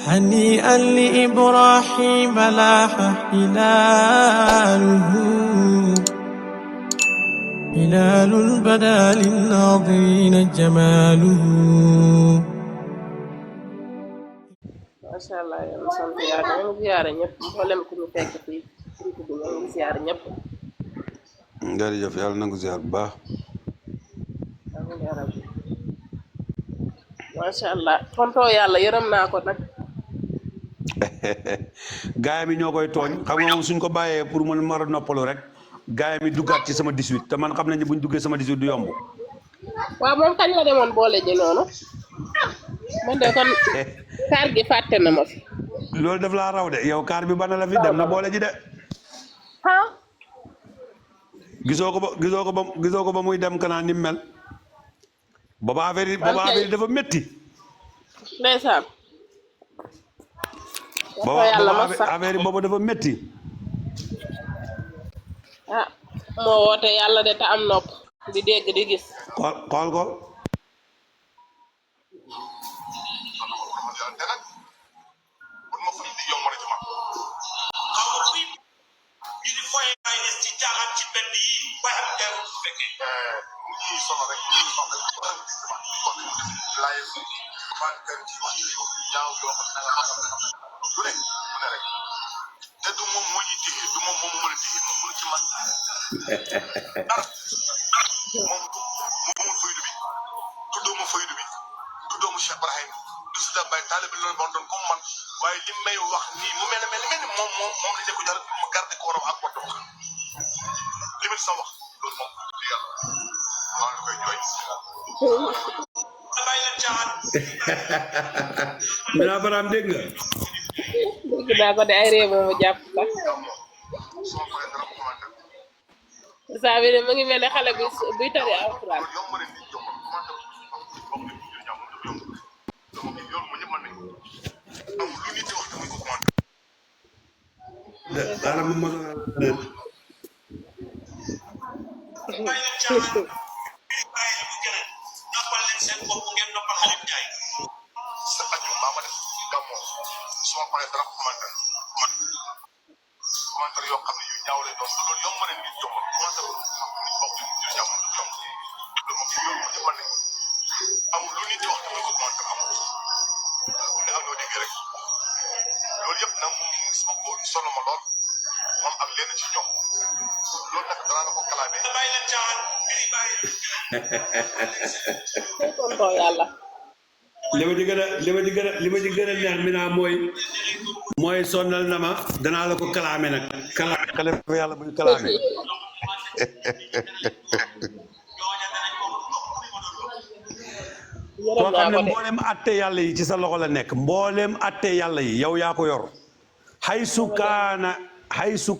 هنيئا لإبراهيم لاح هلاله هلال بدا للناظرين جماله. ما شاء الله يا sant Yàlla ñu ngi ziyaare ñëpp mboolem ku ñu fekk fii ñu ngi ziyaare ñëpp. jërëjëf yàlla nangu ziar bu baax. amiin yaa rabbi. macha allah tontoo yàlla yërëm naa ko nag. gaay mi ñoo koy tooñ xam nga moom suñ ko bàyyee pour mu mar a noppalu rek gaay mi duggaat ci sama 18 te man xam nañ ne buñ duggee sama 18 du yomb. waaw moom kañ la demoon boole ji noonu man de kon kaar gi fàtte na ma fi. loolu daf laa raw de yow kaar bi bana la fi dem na boole ji de. ah. gisoo ko ba muy dem kanaa ni mel. booba affaire yi dafa métti. ndeysaan. affaire yi booba dafa métti. ah moo woote yàlla de te am nopp di dégg di gis. xool ko. Mina Baram dégg nga. dégg naa ko de ay réew moomu jàpp sax. saa bi de mu ngi mel ne xale buy tari alxuraan. tontoo yàlla. li ma ci gën a neex mi naa mooy sonnal na ma danaa la ko kalaame nag kalaame fa yàlla buy kalaame. koo xam ne mboolem atte yàlla yi ci sa loxo la nekk mboolem atte yàlla yi yow yaa ko yor haysu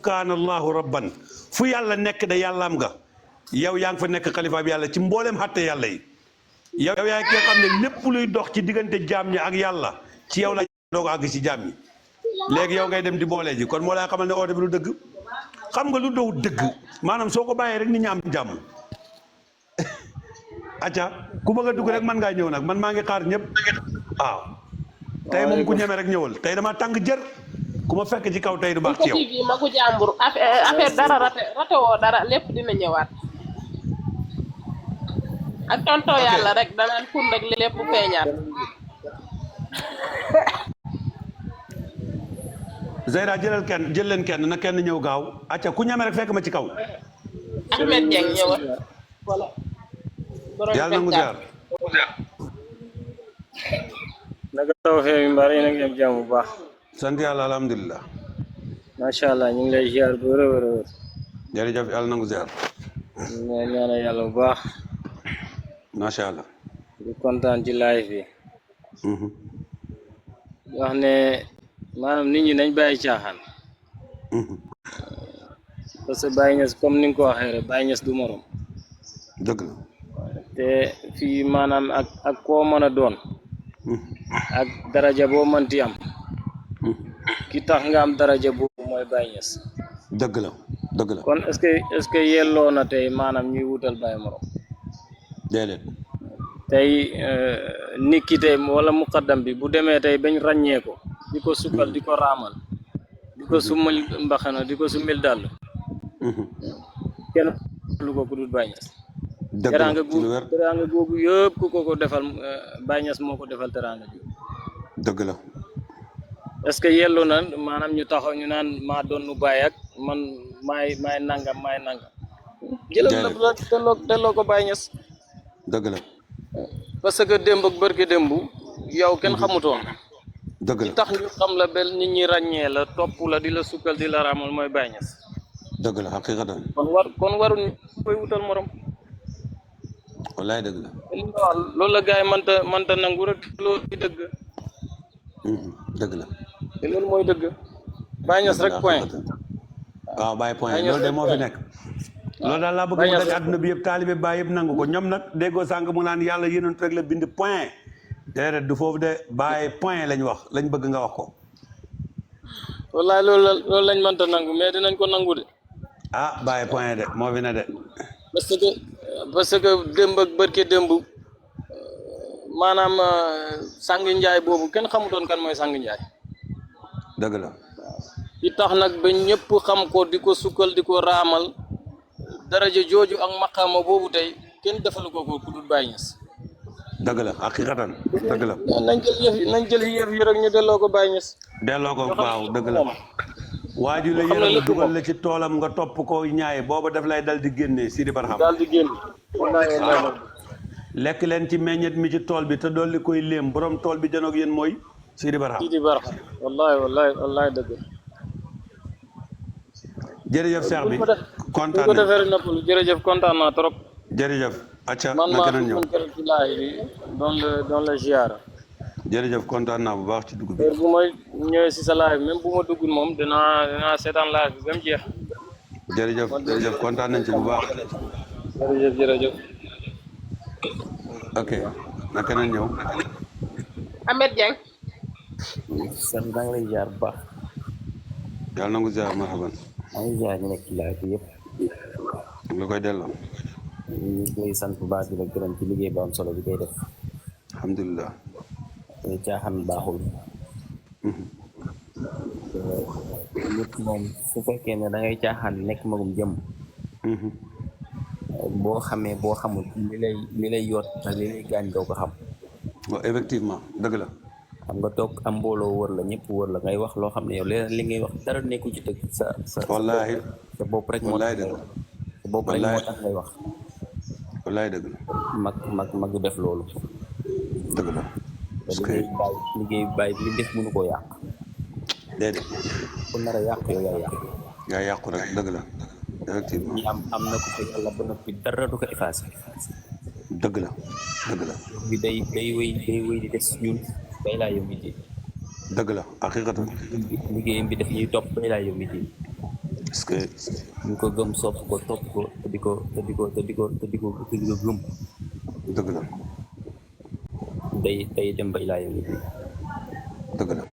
kaana allahu rabban fu yàlla nekk da yàllaam nga yow yaa ngi fa nekk xalifa bi yàlla ci mboolem atte yàlla yi yow yaa ngi xam ne lépp luy dox ci diggante jaam ñi ak yàlla ci yow la doog àgg ci jaam ñi léegi yow ngay dem di boole ji kon moo lay xamal ne oote bi lu dëgg xam nga lu dow dëgg maanaam soo ko bàyyee rek nit ñi am jàmm. acca ku bëgg a dugg rek man ngaa ñëw nag man maa ngi xaar ñëpp waaw tey moom ku ñeme rek ñëwal tey dama tàng jër ku ma fekk ci kaw tey du baax ci yow. ma ko jàmbur affaire dara rate woo dara lépp dina ñëwaat ak tontoo yàlla rek danaan ful rek lépp feeñaat. Zeyda jël leen kenn na kenn ñëw gaaw acca ku ñeme rek fekk ma ci kaw. Ahmed Dieng ñëwal voilà. yàlla na ngu ziar. naka taw xew mbaa yéen a ngi am jàmm bu baax. sant yàlla alhamdulilah. macha allah ñu ngi lay ziar bu wér a wér a wér. jërëjëf yàlla na ngu ziar. ñu ngi ñaanal yàlla bu baax. macha allah. di kontaan ci live bi. wax ne maanaam nit ñi nañ bàyyi caaxaan. parce que Baye Niass comme ni nga ko waxee rek Baye Niass du morom. dëgg la. te fii maanaam ak koo mën a doon. ak daraja boo mënti am. ki tax nga am daraja boobu mooy Baye Niass. dëgg la. kon est-ce que yelloo na tey maanaam ñuy wutal Baye morom. déedéet. tey nit ki tey wala muqaddam bi bu demee tey bañ ràññee ko di ko sukkal di ko raamal di ko summal mbaxana di ko summil dàll kenn lu ko ku dul Baye Niass dëgg la ci lu wér teraanga googu yëpp ku ko defal Baye Niass moo ko defal teraanga ji dëgg la est-ce que yellu na maanaam ñu taxaw ñu naan maa doon nu Baye ak man maay nangam jëlal la delloo ko Baye Niass dëgg la parce que démb ak bërki démb yow kenn xamutoon dëgg la ci tax ñu xam la bel nit ñi ràññee la topp la di la sukkal di la raamal mooy Baye Niass dëgg la xaqiqatan kon warul koy wutal morom wallaay dëgg la li nga wax loolu la gars yi mënta nangu rek loolu di dëgg dëgg la te loolu mooy dëgg Baye Niass rek point waaw Baye point loolu de moo fi nekk loolu daal laa bëgg mu daj àdduna bi yëpp taalibe Baye yëpp nangu ko ñoom nag déggoo sànq mu naan yàlla yénent rek la bind point déedéet du foofu de Baye point lañ wax lañ bëgg nga wax ko wallaay loolu lañ mënta nangu mais dinañ ko nangu de ah Baye point de moo fi ne de parce que démb ak bërki démb maanaam Sangi Njaay boobu kenn xamutoon kan mooy Sangi Njaay dëgg la ci tax nag ba ñëpp xam ko di ko sukkal di ko raamal daraja jooju ak maqaama boobu tey kenn defalu ko ku dul Baye Niass dëgg la xaqiqatan dëgg la nañ jël yëf yi rek ñu delloo ko Baye Niass delloo ko waaw dëgg la waaju la yërëm dugal la ci toolam nga topp ko ñaay booba daf lay dal di génne Sidi Barham daal di génn lekk leen ci meññet mi ci tool bi te dolli koy léem borom tool bi janoog yéen mooy Sidi Barham wallaay dëgg jërëjëf Cheikh bi kontaan ko defee rek noppalu jërëjëf kontaan naa trop jërëjëf acca man na maa keneen ñëw ci laay bi doon la ziara jërëjëf kontaan naa bu baax ci dugub bi heure bu ma ñëwee si sa live même bu ma duggul moom dinaa seetaan live bi ba mu jeex jërëjëf kontaan nañ ci bu baax jërëjëf ok na keneen ñëw Ahmed Dieng sant maa ngi lay ziar bu baax yàlla nangu ziar marhaban maa ngi ziar ñu nekk ci live bi yëpp lu koy delloo ñu ngi lay sant bu baax di la gërëm ci liggéey bu am solo bi koy def alhamdulilah caaxaan baaxul nit moom su fekkee ne da ngay caaxaan nekk magum jëm boo xamee boo xamul li lay yoot ak li lay gaañ doo ko xam waaw effectivement dëgg la xam nga toog am mbooloo wër la ñëpp wër la ngay wax loo xam ne yow leneen li ngay wax dara nekkul ci dëgg sa wallaahi sa bopp rek moo wallaahi tax dëgg sa bopp rek moo tax ngay wax wallaahi dëgg la mag du def loolu dëgg la parce que liggéey bàyyi li def mënu koo yàq déedéet ku nar a yàq yow yaay yàq yaa yàqu rek dëgg la effectivement ñi am na ko fa yàlla ba noppi dara du ko effacé dëgg la bi day wéy di des ñun bay laa yombi ji dëgg la haqiqatan liggéeyam bi daf ñuy topp bay laa yombi ji parce que ñu ko gëm sopp ko topp ko te di ko gëm dëgg la day dem bay laa yombi ji dëgg la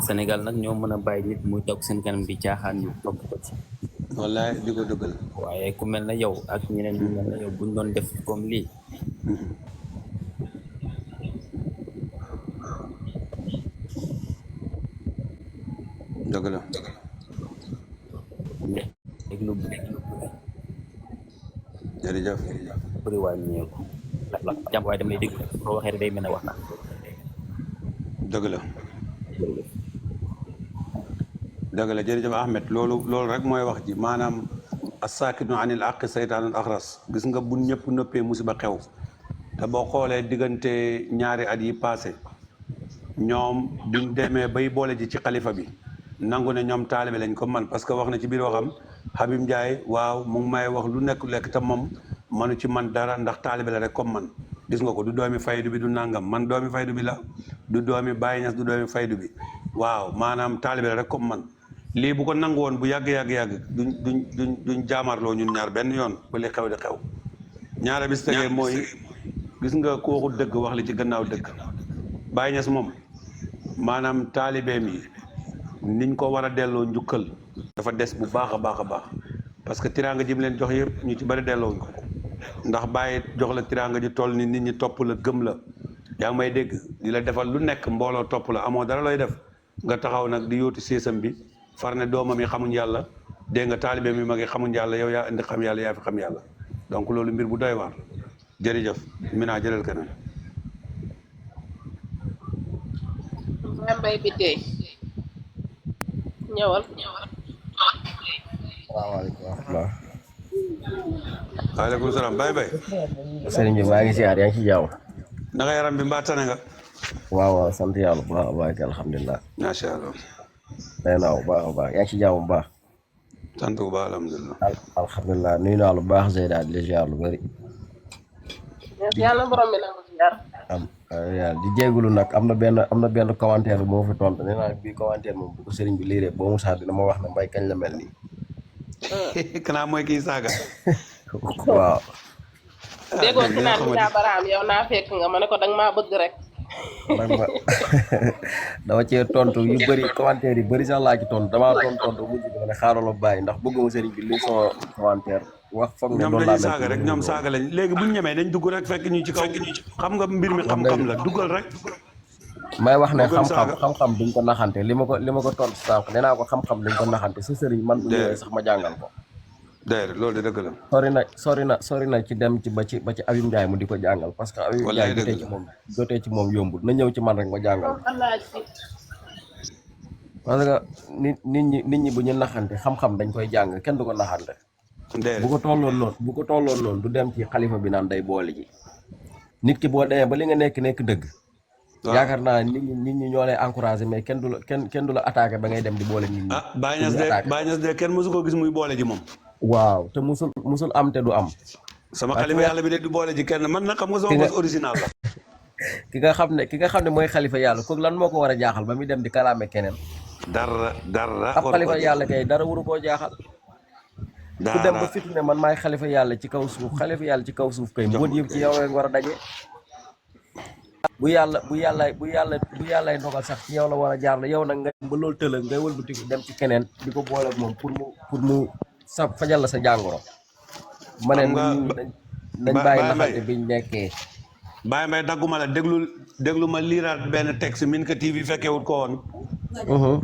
Sénégal nag ñoo mën a bàyyi nit muy toog seen kanam di caaxaan ñu topp ko ci wallaay di ko dëggal waaye ku mel na yow ak ñeneen ñu mel na yow buñ doon def comme lii dëgg la déglu jërëjëf bëri waa ñeeku jàmm waaye damay déglu boo waxee day mel ne wax na dëgg la jërëjëf Ahmed loolu rek mooy wax ji maanaam as-saakinu anil aqi saytaanul axras gis nga bu ñëpp nëppee musiba xew te boo xoolee diggante ñaari at yi passé ñoom biñ demee bay boole ji ci xalifa bi nangu ne ñoom taalibe lañ ko man parce que wax na ci biir waxam Habib Ndiaye waaw mu ngi may wax lu nekk lekk te moom manu ci man dara ndax taalibe la rek comme man gis nga ko du doomi faydu bi du nangam man doomi faydu bi la du doomi Baye Niass du doomi faydu bi waaw maanaam taalibe la rek comme man lii bu ko nangu woon bu yàgg duñ jaamarloo ñun ñaar benn yoon ba li xew di xew ñaara bis tegee mooy gis nga ku waxul dëgg wax li ci gannaaw dëgg Baye Niass moom maanaam taalibeem yi niñ ko war a delloo njukkal dafa des bu baax a baax parce que tiraanga ji mu leen jox yëpp ñu ci bari delloo ko ndax Baye jox la tiraanga ji toll ni nit ñi topp la gëm la yaa ngi may dégg di la defal lu nekk mbooloo topp la amoo dara looy def nga taxaw nag di yóotu séesam bi far ne doomam yi xamuñ yàlla dégg nga taalibe mi mag yi xamuñ yàlla yow yaa indi xam yàlla yaa fi xam yàlla donc loolu mbir bu doy waar jërëjëf Mina jëlal keneen mbay bi tey ñëwal salaamaaleykum wa rahmatulah. waaleykum salaam bay sëriñ bi maa ngi ziar yaa ngi ci jàmm. naka yaram bi mbaa tane nga waaw sant yàlla bu baax a baax alhamdulilah. macha allah nee naa bu baax a baax yaa ngi ci jàmm bu baax. sant bu baax alhamdulilah alhamdulilah nuyu naa lu baax Zeyda di la ziar lu bëri. yàlla borom bi nangu ziar di jégalu nag am na benn commentaire bu ma fi tontu nee naa bii commentaire moom bu ko sëriñ bi liiree boo mu sax dina ma wax ne mbay kañ la mel nii. kanaa mooy kii saaga waaw. déggoo ci naan Issa Baraam yow naa fekk nga ma ne ko danga maa bëgg rek. dama cee tontu yu bëri commentaire yi bëri sax laa ci tontu damaa tontu mujj bi ma ne xaaral ma bàyyi ndax bëgguma sëriñ bi li sama commentaire wax foog ne ñoom loolu dañuy saaga rek ñoom saaga lañ léegi bu ñu ñemee dañ dugg rek fekk ñu ci kaw xam nga mbir mi xam-xam la duggal rek may wax ne xam-xam duñ ko naxante li ma ko tontu sànq nee naa ko xam-xam duñ ko naxante sa sëriñ man bu ñëwee sax ma jàngal ko d'ailleurs loolu de dëgg la sori na ci dem ci ba ci Abim Ndiaye mu di ko jàngal parce que Abim Ndiaye jotee ci moom yombul na ñëw ci man rek ma jàngal ko parce que nit ñi bu ñu naxante xam-xam dañ koy jàng kenn du ko naxante bu ko tolloon noonu du dem ci xalifa bi naan day boole ji nit ki boo demee ba li nga nekk dëgg yaakaar naa nit ñi ñoo lay encouragé mais kenn du la attaqué ba ngay dem di boole nit ñi Baye Niass de kenn mosu ko gis muy boole ji moom waaw te musul am te du am sama xalifa yàlla bi de du boole ji kenn man nag xam nga sama bos original la ki nga xam ne mooy xalifa yàlla kooku lan moo ko war a jaaxal ba muy dem di kalaame keneen dara ab xalifa yàlla kay dara waru koo jaaxal ku dem ba fitu ne man maay xalifa yàlla ci kaw suuf kay mbóot yëpp ci yow rek war a daje bu yàllay ndogal sax ci yow la war a jaar la yow nag nga ba loolu tëla ngay wëlbatiku dem ci keneen di ko boole moom pour mu sa fajal la sa jàngoro ma ne nañ bàyyi naxante biñ nekkee Baye Mbaye dagguma la déglu ma liiraat benn texte Minka TV fekkewut ko woon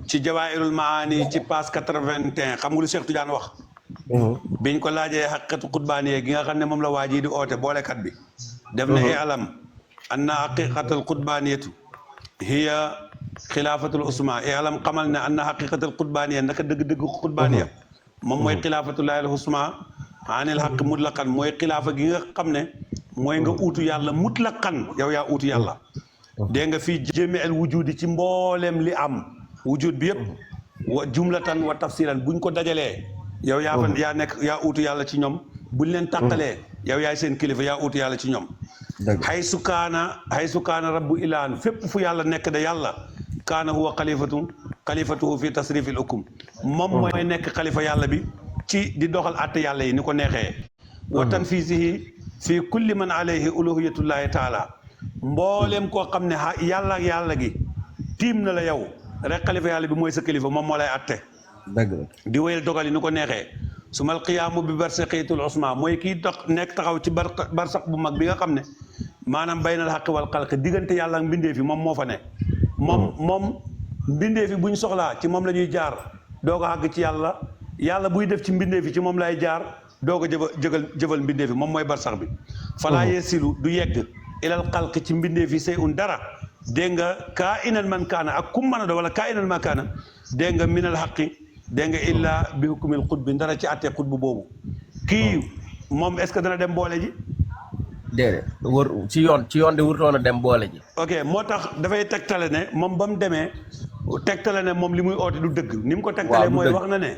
ci Jawaahirul Maani ci page 81 xam nga lu Cheikh Tidiane wax biñ ko laajee xaqiqatu xutbaaniye gi nga xam ne moom la waa ji di oote boolekat bi def na alam anna xaqiqatul xutbaaniyatu hiya xilaafatul usma alam xamal ne anna xaqiqatul xutbaaniya naka dëgg-dëgg xutbaaniya moom mooy xilaafatullahi al usma anil xaq mutlaqan mooy xilaafa gi nga xam ne mooy nga uutu yàlla mutlaqan yow yaa uutu yàlla dégg nga fii jéeme el wujudi ci mbooleem li am wujud bi yëpp wa jumlatan wa tafsilan buñ ko dajalee yow yaa uutu yàlla ci ñoom buñ leen tàqalee yow yaay seen kilifa yaa uutu yàlla ci ñoom xay su kaana rabbu ilaan fépp fu yàlla nekk da yàlla kaana huwa xalifatuhu fi tasrifil hukum moom mooy nekk xalifa yàlla bi ci di doxal àtte yàlla yi ni ko neexee wa tanfisihi fi kulli man alayhi uluhiyatullahi taala mbooleem koo xam ne yàlla gi tiim na la yow rek xalifa yàlla bi mooy sa kilifa moom moo lay àtte di wéyal dogal yi ni ko neexee sumal qiyaamu bi barsaqiyatul usma mooy kii nekk taxaw ci barsax bu mag bi nga xam ne maanaam baynal xaqi wal xalqi diggante yàlla ak mbindee fi moom moo fa ne moom mbindee fi buñ soxlaa ci moom la ñuy jaar doog a àgg ci yàlla buy def ci mbindee fi ci moom lay jaar doog a jëfal mbindee fi moom mooy barsax bi falaa yesilu du yegg ilal xalqi ci mbindee fi say un dara dégg nga kaa inan man kaana ak kum mën a do wala kaa inan man kaana dégg nga minal xaqi dégg nga illaa bi hukumil xut bi ndara ci àttee xut bu boobu kii moom est-ce que dana dem boole ji déedéet wër ci yoon de wutoon a dem boole ji ok moo tax dafay tegtale ne moom ba mu demee tegtale ne moom li muy oote du dëgg ni mu ko tegtale mooy wax na ne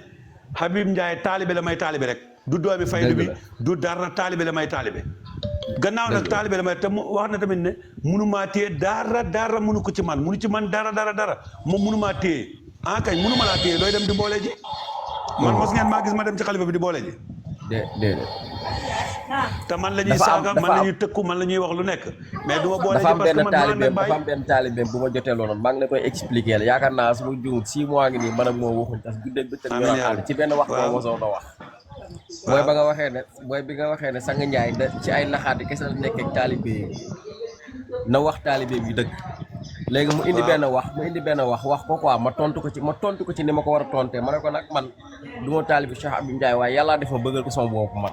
Habib Ndiaye taalibe la may taalibe rek du doomi faydu bi du dara taalibe la may taalibe gannaaw nag taalibe la may te wax na tamit ne munumaa téye dara munu ko ci man munu ci man dara moom munumaa téye kañ munuma laa téye looy dem di boole ji man mos ngeen maa gis ma dem ci xalifa bi di boole ji déedéet te man la ñuy saaga man la ñuy tëkku man la ñuy wax lu nekk mais du ma boole ji parce que man dafa am benn taalibeem bu ma jotee loolu maa ngi la koy expliquer la yaakaar naa su ma juumut 6 mois ngi nii man ak moo waxuñ tas guddeeg bëccëg ñoo ànd ci benn wax boo mosoo na wax mooy bi nga waxee ne sang Njaay da ci ay naxaati kese la nekk ak taalibe yi na wax taalibe bi dëgg léegi mu indi benn wax ko quoi ma tontu ko ci ni ma ko war a tontee ma ne ko nag man du ma taalibi Cheikh Abim Ndiaye waaye yàllaa def ma bëggal ko sama bopp man.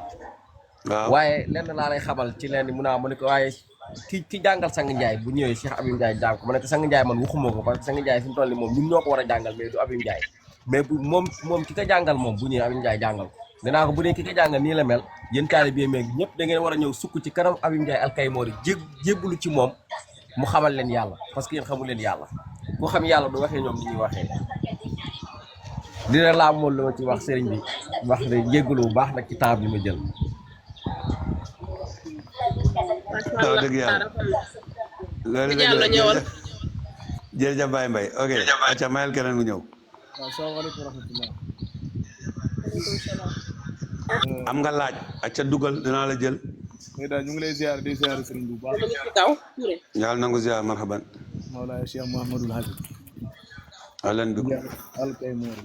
waaw waaye lenn laa lay xamal ci lenn mu ne ko waaye ki jàngal Sang Ndiaye bu ñëwee Cheikh Abim Ndiaye jàng ko ma ne ko Sang Ndiaye man waxuma ko parce que Sang Ndiaye fi mu toll nii moom ñun ñoo ko war a jàngal mais du Abim Ndiaye mais bu moom ki ko jàngal moom bu ñëwee Abim Ndiaye jàngal ko dinaa ko bu dee ki ko jàngal nii la mel yéen taalibe bi ñëpp da ngeen war a ñëw sukk ci kanam Abim Ndiaye alkaymoori jébbalu ci moom mu xamal leen yàlla parce que yéen xamul leen yàlla ku xam yàlla du waxee ñoom ni ñuy waxee dina laa moom la ma ci wax sëriñ bi wax de jéggalu bu baax nag ci temps bi ma jël waaw dëgg yàlla loolu Diallo ñëwal. jërëjëf Baye Mbaye ok acca mayel keneen mu ñëw waaw salaamaaleykum wa rahmatulah. am nga laaj acca dugal dinaa la jël mais daal ñu ngi lay ziar di ziar sëriñ bu baax. ci kaw Touré. yàlla nangu ziar marhaban Mawlaaya Cheikh Mouhamadul Habib. ahlan bikum alkaymoori.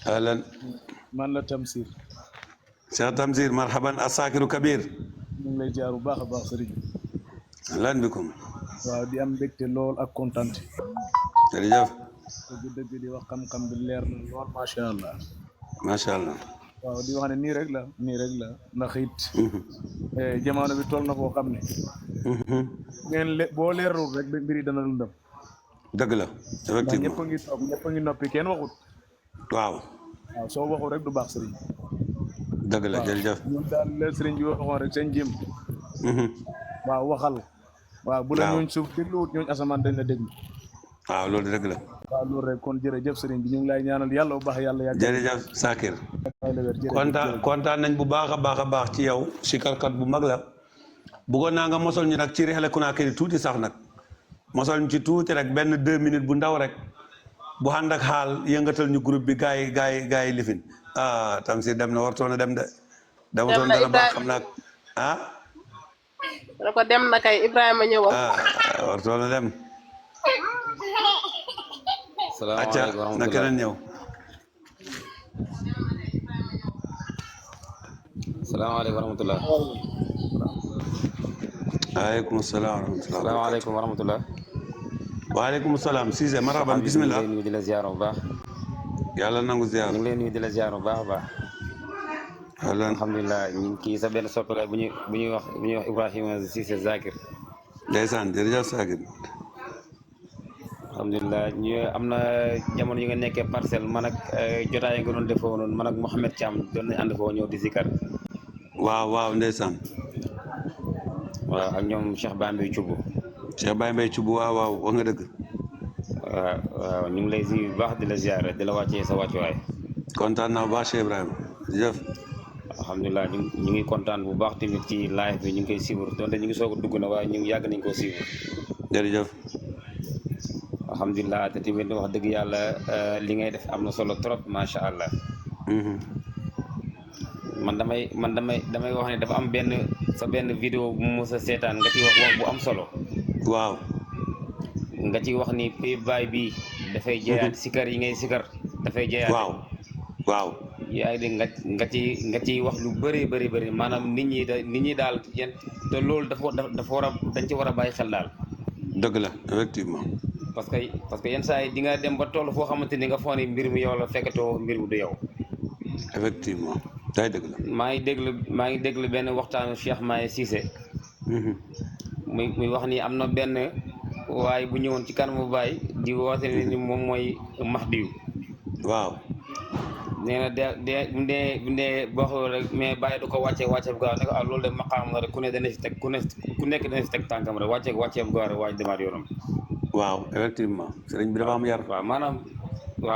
ahlan man la Tamsir. Cheikh Tamsir marhaban asakiru kabir ñu ngi lay ziar bu baax a baax sëriñ. ahlan bikum waaw di am mbégte lool ak kontante. jërëjëf dëgg di wax xam-xam bi leer na lool macha allah. macha allah waaw di wax ne nii rek la ndax it. jamono bi toll na koo xam ne. boo leerul rek mbir yi dana lëndëm. dëgg la effectivement ñëpp a ngi toog ñëpp a ngi noppi kenn waxut. waaw waaw soo waxul rek du baax sëriñ. dëgg la jërëjëf ñun daal la sëriñ bi waxoon rek seen jëm. waaw waxal. waaw bu la ñooñ suuf dégluwut ñooñ asamaan dañ la déglu. waaw loolu dëgg la waaw loolu rek kon jërëjëf sëriñ bi ñu ngi lay ñaanal yàlla bu baax yàlla yàgg. jërëjëf Sakir kontaan nañ bu baax a baax ci yow sikarkat bu mag la bëggoon naa nga mosol ñu nag ci Rihla Conakry tuuti sax nag mosol ñu ci tuuti rek benn 2 minutes bu ndaw rek bu ànd ak xaal yëngatal ñu groupe bi gaay yi lifin Tamsir dem na wartoon a dem de demutoon dana baax xam naa da ko dem na kay Ibrahima ñëwal. wartoon a dem salaamaaleykum wa rahmatulah na keneen ñëw salaamaaleykum wa rahmatulah. waaleykum salaam wa rahmatulah. salaamaaleykum wa rahmatulah. waaleykum salaam Cissé marhaban bismillah. ñu ngi lay nuyu di la ziar bu baax. yàlla nangu ziar. ñu ngi lay nuyu di la ziar bu baax a baax. alhamdulilah ñu kii sa benn soppala bu ñuy wax Ibrahima Cissé Zakir. ndeysaan jërëjëf Zakir. alhamdulilah ñu am na jamono yi nga nekkee parcelle man ak jotaay nga doon defoo noonu man ak Mouhamed Thiam doon nañ ànd foo ñëw di zikar. waaw ndeysaan. waaw ak ñoom Cheikh Baye Mbaye Thioub. Cheikh Baye Mbaye Thioub waaw wax nga dëgg. waaw ñu ngi lay si bu baax di la ziar di la wàccee sa wàccuwaay. kontaan naa bu baax Cheikh Ibrahima jërëjëf. alhamdulilah ñu ngi kontaan bu baax tamit ci live bi ñu ngi koy suivre donte ñu ngi soog a dugg na waaye ñu yàgg nañ koo suivre. jërëjëf. alhamdulilah te tamit wax dëgg yàlla li ngay def am na solo trop macha allah. man damay wax ne dafa am benn vidéo bu mu mos a seetaan nga ciy wax bu am solo. waaw. nga ciy wax ni pay baay bi dafay jeeyaat sikar yi ngay sikar dafay jeeyaat. waaw. yaa ngi dégg nga ciy wax lu bëri maanaam nit ñi daal yéen te loolu dafa war a dañ ci war a bàyyi xel daal. dëgg la effectivement. parce que yenn saa yi di nga dem ba toll foo xamante ni nga foog ni mbir mi yow la fekkatoo mbir mi du yow. effectivement day dëgg la. maa ngi déglu benn waxtaanu Cheikh Maye Cissé. muy wax ni am na benn waaye bu ñëwoon ci kanamu Baye di woote ni moom mooy Mahdiyu. waaw. nee na bu dee boo xoolee rek mais Baye du ko wàccee bu gaaw ne ko loolu de maqaam la rek ku ne dana si teg ku nekk dana si teg tànkam rek wàccee bu gaaw rek waaj demaat yoonam. waaw effectivement sëriñ bi dafa am yar. waaw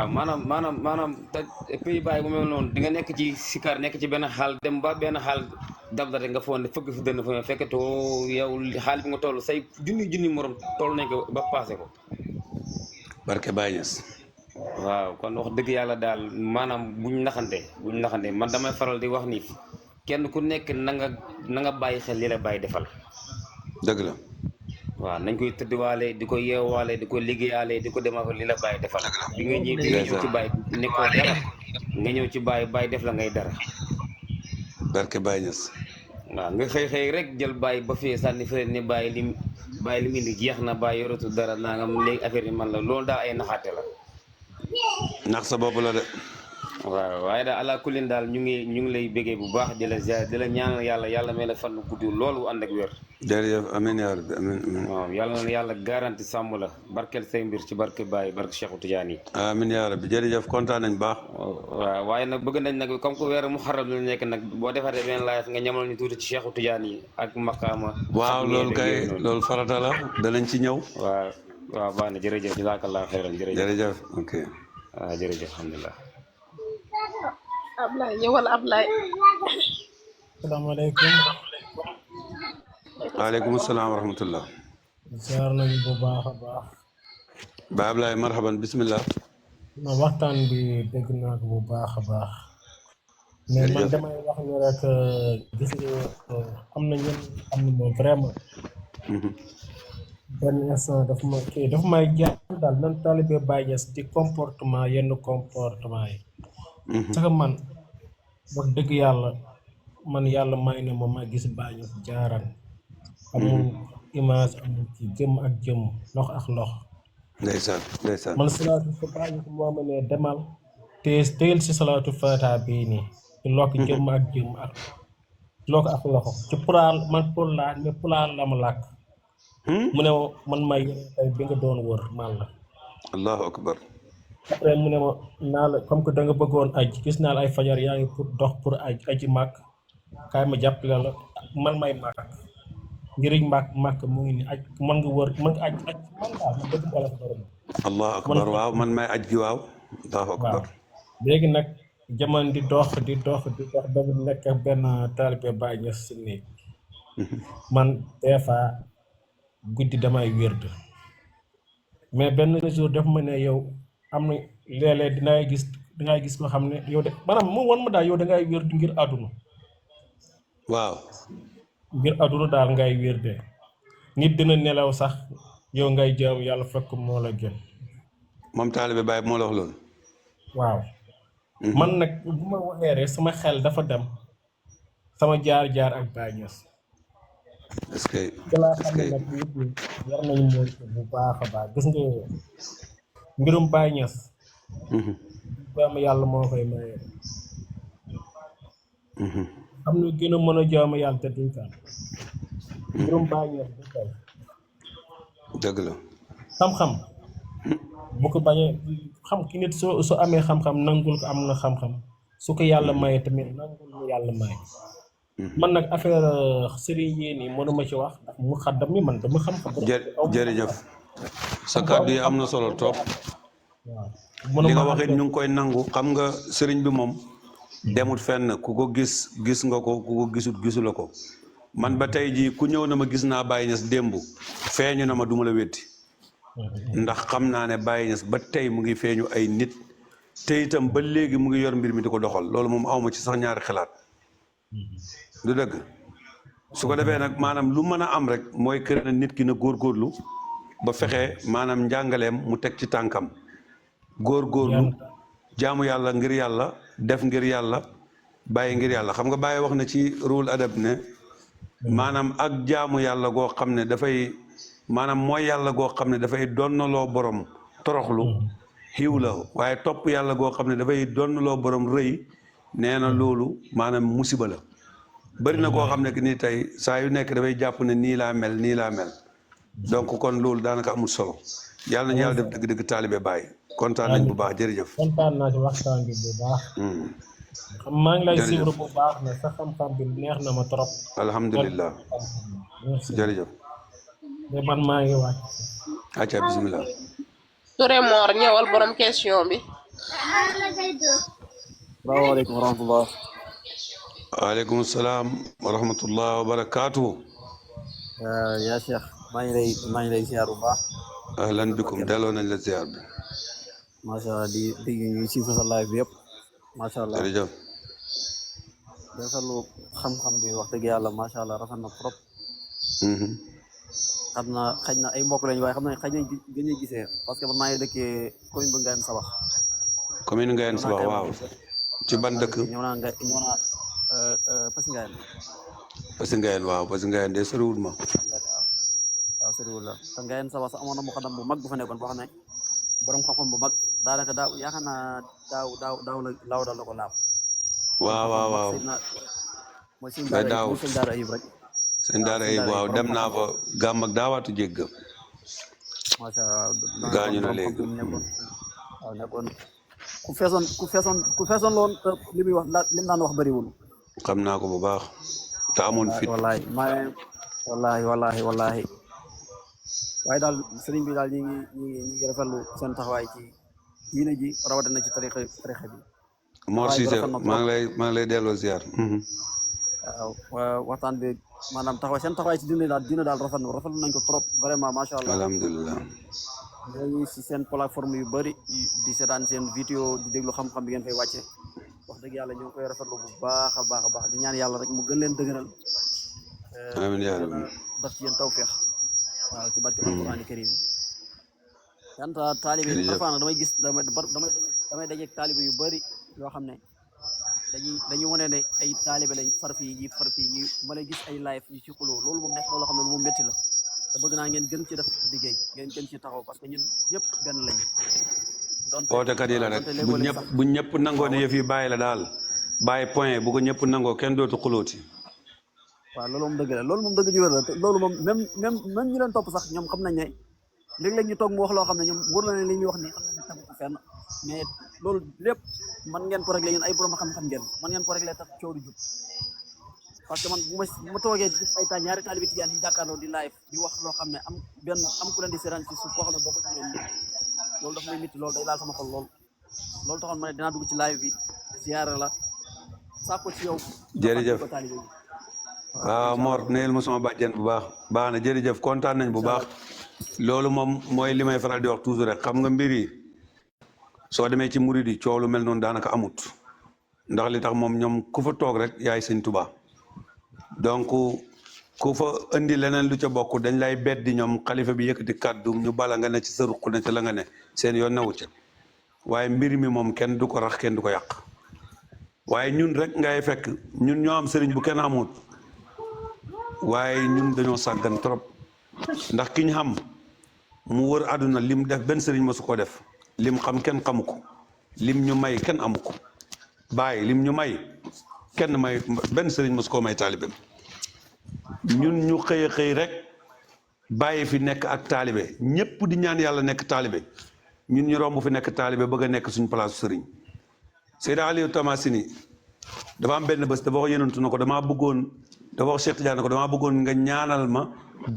maanaam te pays Baye bu mel noonu di nga nekk ci sikar nekk ci benn xaal dem ba benn xaal dab la rek nga foog ne fëgg fi dënn fa fekketoo yow xaal bi nga toll say junni morom toll nañ ko ba passé ko. barke Baye Niass. waaw kon wax dëgg yàlla daal maanaam buñ naxante man damay faral di wax ni kenn ku nekk na nga bàyyi xel li la Baye defal. dëgg la. waaw nañ koy tëddwaale di ko yeewaale di ko liggéeyaale di ko demal li la Baye defal. bi nga ñëw ci Baye nekkoo dara nga ñëw ci Baye def la ngay dara. barke Baye Niass. waaw nga xëy rek jël Baye ba fee sànni fële ne Baye bàyyi li mu indi jeex na bàyyi yoratu dara nangam léegi affaire yi man la loolu daal ay naxaate la. ndax sa bopp la de. waaw waaye daal ala kulin daal ñu ngi lay béggee bu baax di la ziar di la ñaanal yàlla may la fan lu gudd loolu ànd ak wér. jërëjëf amiin yaa rabbi amiin. waaw yàlla na yàlla garanti sàmm la barkeel say mbir ci barke Baye barke Cheikhu Tidiane yi. amiin yaa rabbi jërëjëf kontaan nañ baax. waaw waaye nag bëgg nañ nag comme que weeru muharram la nekk nag boo defatee benn live nga ñamal ñu tuuti ci Cheikhu Tidiane yi ak maqaama. waaw loolu kay loolu farata la danañ ci ñëw. waaw baax na jërëjëf jazaakallah xayran jërëjëf ok. waaw jërëjëf alhamdulilah. Ablaye ñëwal Ablaye. asalaamaaleykum. waaleykum salaam wa rahmatullah. ziar nañu bu baax a baax. ba Ablaye marhaban bismillah. ma waxtaan bi dégg naa ko bu baax a baax. mais man damay wax ni rek gis nga am na ñenn am na moom vraiment. benn instant dafa may jaaxal daal nan taalibe Baay Ñas di comportement yenn comportement yi. parce que man wax dëgg yàlla man yàlla may na ma gis Baay Ñas jaaran amul image amul ci jëm ak jëm lox ak lox. ndeysaan man salaatu fa Baay Ñas moo ma ne demal téyel si salaatu fata bii nii ci lokk jëm ak jëm ak lokk ak loxo ci pulaar man pul laa mais pulaar la ma làkk. mu ne man may tey bi nga doon wër man la. allahu akbar. après mu ne ma naa la comme que da nga bëggoon aj gis naa la ay fajar yaa ngi pour dox pour aji màkk kaay ma jàppale la man may màkk njëriñ màkk mu ngi ni aj man nga wër man nga aj man daal man dëgg wala borom. allahu akbar waaw man may aj gi waaw. allahu akbar. léegi nag jamono di dox ba mu nekk benn taalibe Baay Ñas si néeg man des fois guddi damay wérd mais benn jour daf ma ne yow am na léeg-léeg dangay gis koo xam ne yow de maanaam mu wan ma daal yow dangay wérd ngir àdduna. waaw. ngir àdduna daal ngay wérde nit dina nelaw sax yow ngay jaam yàlla fekk moo la gën. moom taalibe Baay moo la wax loolu. waaw. man nag bu ma waxee rek sama xel dafa dem sama jaar-jaar ak Baay Ñas. est-ce que xam ne nag nit ñi war nañu mooy bu baax a baax gis nga mbirum Baay Ñas jaamu yàlla moo koy maye. am na gën a mën a jaamu yàlla te duñ ko am mbirum Baay Ñas du koy dëgg la xam-xam bu ko bañee xam ki nit soo amee xam-xam nangul ko am na xam-xam su ko yàlla maye tamit nangul mu yàlla maye. man nag affaire sëriñ yii nii mënuma ci wax ndax mu xaddam mi man dama xam-xam. jërëjëf sa kàddu yi am na solo trop. waaw li nga waxee ñu ngi koy nangu xam nga sëriñ bi moom demut fenn ku ko gis nga ko ku ko gisu la ko man ba tey jii ku ñëw na ma gis naa Baay Ñas démb feeñu na ma duma la wetti ndax xam naa ne Baay Ñas ba tey mu ngi feeñu ay nit te itam ba léegi mu ngi yor mbir mi di ko doxal loolu moom awma ci sax ñaari xalaat du dëgg su ko defee nag maanaam lu mën a am rek mooy kër na nit ki na góorgóorlu ba fexe maanaam njàngaleem mu teg ci tànkam góorgóorlu jaamu yàlla ngir yàlla def ngir yàlla bàyyi ngir yàlla xam nga bàyyi wax na ci ruul adab ne maanaam ak jaamu yàlla goo xam ne dafay maanaam mooy yàlla goo xam ne dafay donnaloo borom toroxlu xiiw la waaye topp yàlla goo xam ne dafay donnaloo borom rëy nee na loolu maanaam musiba la bëri na koo xam ne que nii tey saa yu nekk dafay jàpp ne nii laa mel donc kon loolu daanaka amul solo yàlla nañu yàlla def dëgg-dëgg taalibe Baay kontaan nañ bu baax jërëjëf. kontaan naa ci waxtaan bi bu baax. maa ngi lay suivre bu baax ne sa xam-xam bi neex na ma trop. alhamdulilah jërëjëf. mais man maa ngi wàcc. acca bisimilah. Touré Mor ñëwal borom question bi. salaamaaleykum wa rahmatulah. waaleykum salaam wa rahmatullah wa barakaatu. yaa Cheikh maa ngi lay ziar bu baax. ahlan bikum delloo nañ la ziar bi. macha allah di ñuy suivre sa live bi yëpp. macha allah jërëjëf. defalu xam-xam bi wax dëgg yàlla macha allah rafet na trop. xam naa xëy na ay mbokk lañu waaye xam na xëy na gën a gisee parce que man maa ngi dëkkee commune bu Ngayeen Sabax. commune Ngayeen Sabax waaw. ci ban dëkk. ñëw naa Passy Ngayeen. Passy Ngayeen waaw Passy Ngayeen de soriwul ma. waaw soriwul la te Ngayeen Saba sax amoon na muqaddam bu mag bu fa nekkoon boo xam ne borom xam-xam bu mag daanaka daaw yaakaar naa daaw la laaw dal la ko laaf. waaw mooy sëñ Daara Ayib rek. sëñ Daara Ayib waaw dem naa fa gàmm ak daawaatu jégg. macha allah gaañu na léegi. waaw nekkoon ku feesoon loon te li muy wax li mu daan wax bëriwul. xam naa ko bu baax te amoon fit. wallahi waaye daal sëriñ bi daal ñi ngi rafetlu seen taxawaay ci diine ji rawatina ci tarixa bi. Mor Cissé maa ngi lay delloo ziar. waaw waxtaan bi maanaam seen taxawaay ci diine daal rafetlu nañ ko trop vraiment macha allah. alhamdulilah. ñooñu si seen plateforme yu bëri di seetaan seen vidéo di déglu xam-xam bi ngeen fay wàcce wax dëgg yàlla ñoo ngi koy rafetlu bu baax a baax di ñaan yàlla rek mu gën leen dëgëral. amiin yaa rabbi. daf ci yéen tawfeex. waaw ci barke alquraan karim yanta taalibe yi parfois nag damay gis damay dajeeg taalibe yu bëri yoo xam ne dañuy wane ne ay taalibe lañ far fii ñi ma lay gis ay live yu ci xuloo loolu moom nekk loo xam ne lu mu métti la te bëgg naa ngeen gën ci def liggéey ngeen gën ci taxaw parce que ñun ñëpp benn lañ ootekat yi la rek bu ñëpp nangoo ne yëf yi bàyyi la daal bàyyi point bu ko ñëpp nangoo kenn dootu xulooti. waaw loolu moom dëgg la loolu moom dëgg ji wér la loolu moom même ñu leen topp sax ñoom xam nañ ne léeg-léeg ñu toog mu wax loo xam ne ñoom wóor na ne li ñuy wax nii xam nañ tegu ko fenn mais loolu lépp man ngeen ko réglé yéen ay borom xam-xam ngeen man ngeen ko réglé tax coow du jub parce que man bu ma toogee gis ay temps ñaari taalibe tijaan yi jàkkaarloo di live di wax loo xam ne am ku leen di seetaan ci suuf koo xam ne boo ko ci leen loolu dafa may métti loolu day laal sama xol loolu taxoon ma ne dinaa dugg ci live bi ziyaara la saa ko ci yow jërëjëf waaw Mor nuyul ma sama bàjjen bu baax na jërëjëf kontaan nañ bu baax loolu moom mooy li may faral di wax toujours rek xam nga mbir yi soo demee ci murid yi coow lu mel noonu daanaka amut ndax li tax moom ñoom ku fa toog rek yaay sëñ Tuubaa donc ku fa indi leneen lu ca bokk dañ lay beddi ñoom xalifa bi yëkkati kàddu ñu bala nga ne ci sa ruq ne ci la nga ne seen yoon newu ca waaye mbir mi moom kenn du ko rax kenn du ko yàq waaye ñun rek ngay fekk ñun ñoo am sëriñ bu kenn amut waaye ñun dañoo sàggan trop ndax ki ñu xam mu wër àdduna lim def benn sëriñ mosu koo def lim xam kenn xamu ko lim ñu may kenn amu ko bàyyi lim ñu may kenn may benn sëriñ mosu koo may taalibeem ñun ñu xëy rek bàyyi fi nekk ak taalibe ñëpp di ñaan yàlla nekk taalibe ñun ñu romb fi nekk taalibe bëgg a nekk suñu place sëriñ Seyda Aliou Tamasini dafa am benn bés dafa wax yonentu na ko damaa bëggoon dafa wax Cheikh Tidiane ko damaa bëggoon nga ñaanal ma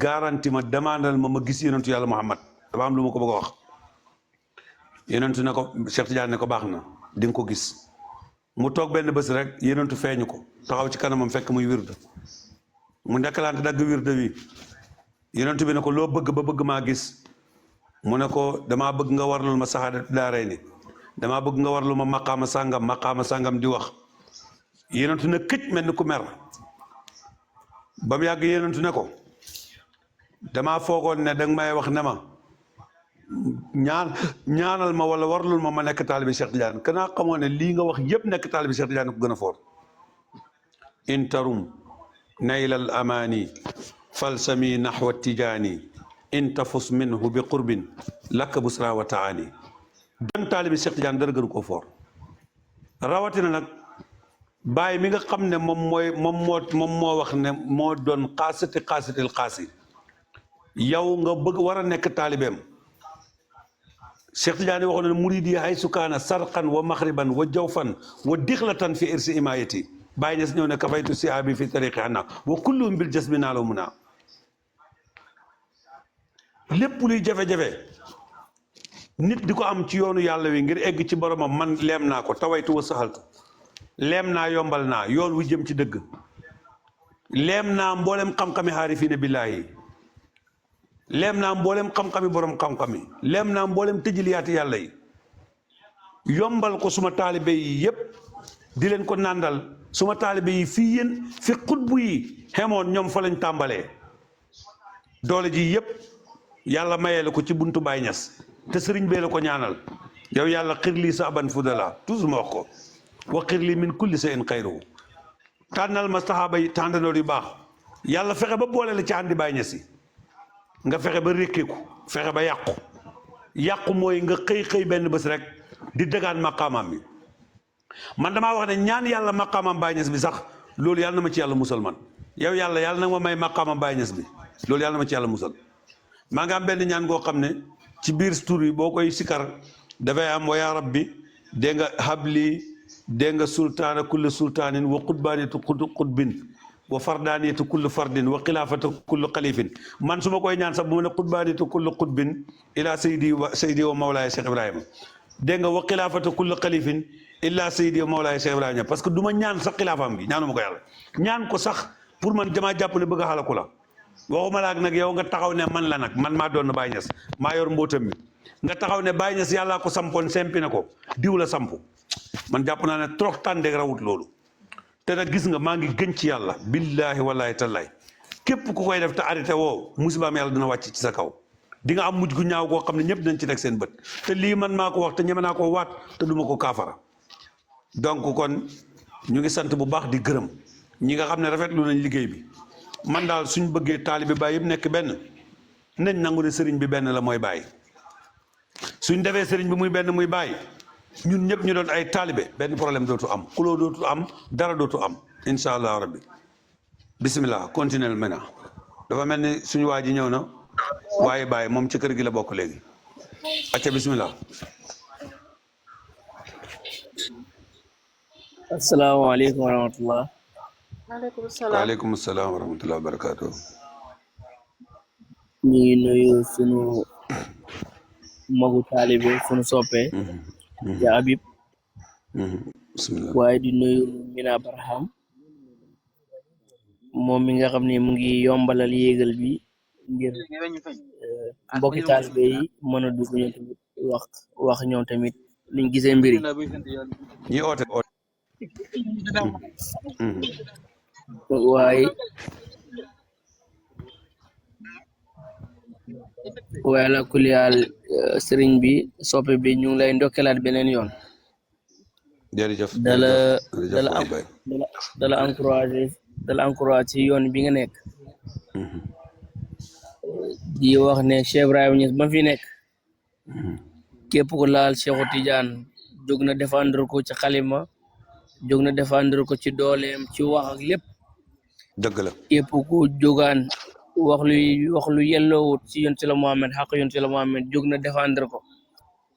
garanti ma demandal ma gis yonentu yàlla Muhammad dafa am lu ma ko bëgg a wax yonentu ne ko Cheikh Tidiane ne ko baax na di nga ko gis mu toog benn bés rek yonentu feeñu ko taxaw ci kanamam fekk muy wirde mu nekkalante dagg wirde wi yonentu bi ne ko loo bëgg ba bëgg maa gis mu ne ko damaa bëgg nga warlul ma saxaadatu daarayni damaa bëgg nga warlul ma maqaama sàngam di wax yonentu ne këcc mel ni ku mer ba mu yàgg yonentu ne ko damaa foogoon ne danga may wax ne ma ñaanal ma wala warlul ma nekk taalibi Cheikh Tidiane kanaa xamoo ne lii nga wax yëpp nekk taalibi Cheikh Tidiane ko gën a foor intarum naylal amaani falsami naxwa tijaani in tafus minhu bi qurbin lakk busra wa taani doon taalibi Cheikh Tidiane dara gënu koo foor rawatina nag bàyyi mi nga xam ne moom moo wax ne moo doon xaasitil xaasi yow nga bëgg war a nekk taalibeem Cheikh Tidiane waxoon ne muridi hay sukaana sarqan wa maxriban wa jawfan wa dixlatan fi irsi imayati bàyyi ñes ñëw ne kafaytu siabi fi tariqi xanaa wa kulluhum bil jasmi naa la mun a lépp luy jafe-jafe nit di ko am ci yoonu yàlla wi ngir egg ci boromam man leem naa ko tawaytu wa saxaltu leem naa yombal naa yoon wu jëm ci dëgg leem naa mboolem xam-xami xaarifiina billaahi leem naa mboolem xam-xami borom xam-xami leem naa mboolem tëjiliyaati yàlla yi yombal ko suma taalibe yi yépp di leen ko nàndal suma taalibe yi fii yéen fi xutbu yi xemoon ñoom fa lañ tàmbalee doole ji yépp yàlla mayee la ko ci buntu Baay Ñas te sëriñ bee la ko ñaanal yow yàlla xir lii sa aban fudala toujours ma wax ko wa xir lii min kulli shay'in xayruhu tànnal ma saxaaba yi tàndanoor yu baax yàlla fexe ba boole la ci àndi Baay Ñas yi nga fexe ba rékkeeku fexe ba yàqu mooy nga xëy benn bés rek di dëgaan maqaamaam bi man damaa wax ne ñaan yàlla maqaamam Baay Ñas bi sax loolu yàlla na ma ci yàlla musal man yow yàlla na ma may maqaamam Baay Ñas bi loolu yàlla na ma ci yàlla musal maa nga am benn ñaan goo xam ne ci biir tur yi boo koy sikar dafay am wa yaa rabbi dégg nga habli dégg nga sultaana kulli sultaanin wa qutbaaniyatu qutbin wa fardaaniyatu kulli fardin wa xilaafatu kulli xalifin man su ma koy ñaan sax bu ma ne qutbaaniyatu kulli qutbin ila saydi wa mawlaaya Cheikh Ibrahima dégg nga wa xilaafatu kulli xalifin illa saydi wa mawlaaya Cheikh Ibrahima parce que du ma ñaan sax xilaafaam gi ñaanuma ko yàlla ñaan ko sax pour man damaa jàpp ne bëgg a xalaku la waxuma laak nag yow nga taxaw ne man la nag man maa doon Baay Ñas maa yor mbootam mi nga taxaw ne Baay Ñas yàllaa ko sampoon sempi na ko diw la sampu man jàpp naa ne trop tàndeeg rawut loolu te nag gis nga maa ngi gën ci yàlla billaahi wallaahi tallaay képp ku koy def te arrêté woo musibaam yàlla dina wàcc ci sa kaw di nga am mujj gu ñaaw koo xam ne ñëpp dañ ci teg seen bët te lii man maa ko wax te ñeme naa ko waat te duma ko kaafara donc kon ñu ngi sant bu baax di gërëm ñi nga xam ne rafetlu nañ liggéey bi man daal suñ bëggee taalibe Baay yëpp nekk benn nañ nangu ne sëriñ bi benn la mooy Baay suñ defee sëriñ bi muy benn muy Baay ñun ñëpp ñu doon ay taalibe benn problème dootu am xuloo dootu am dara dootu am incha allah rabbi bisimilah continuel maintenant dafa mel ni suñu waa ji ñëw na waaye Baay moom ci kër gi la bokk léegi acca bisimilah. asalaamaaleykum wa rahmatullah. waaleykum salaam wa rahmatullah wa barakaatu. ñu ngi nuyu sunu magu taalibe sunu soppe ja Habib waaye di nuyu Mina Barham moom mi nga xam ne mu ngi yombalal yéegal bi ngir mbokki taalibe yi mën a dugg ñoom tamit wax ñoom tamit liñ gisee mbir yi ñi oote waaye la kuliyaal sëriñ bi soppe bi ñu ngi lay ndokkelaat beneen yoon jërëjëf dala encouragé ci yoon bi nga nekk di wax ne Cheikh Ibrahima Niass ba fi nekk képp ku laal Cheikhu Tidiane jóg na défendre ko ci xalima jóg na défendre ko ci dooleem ci wax ak lépp dëgg la képp ku jógaan wax lu yelloowut ci yonent la Muhammad xaq yonent la Muhammad jóg na défendre ko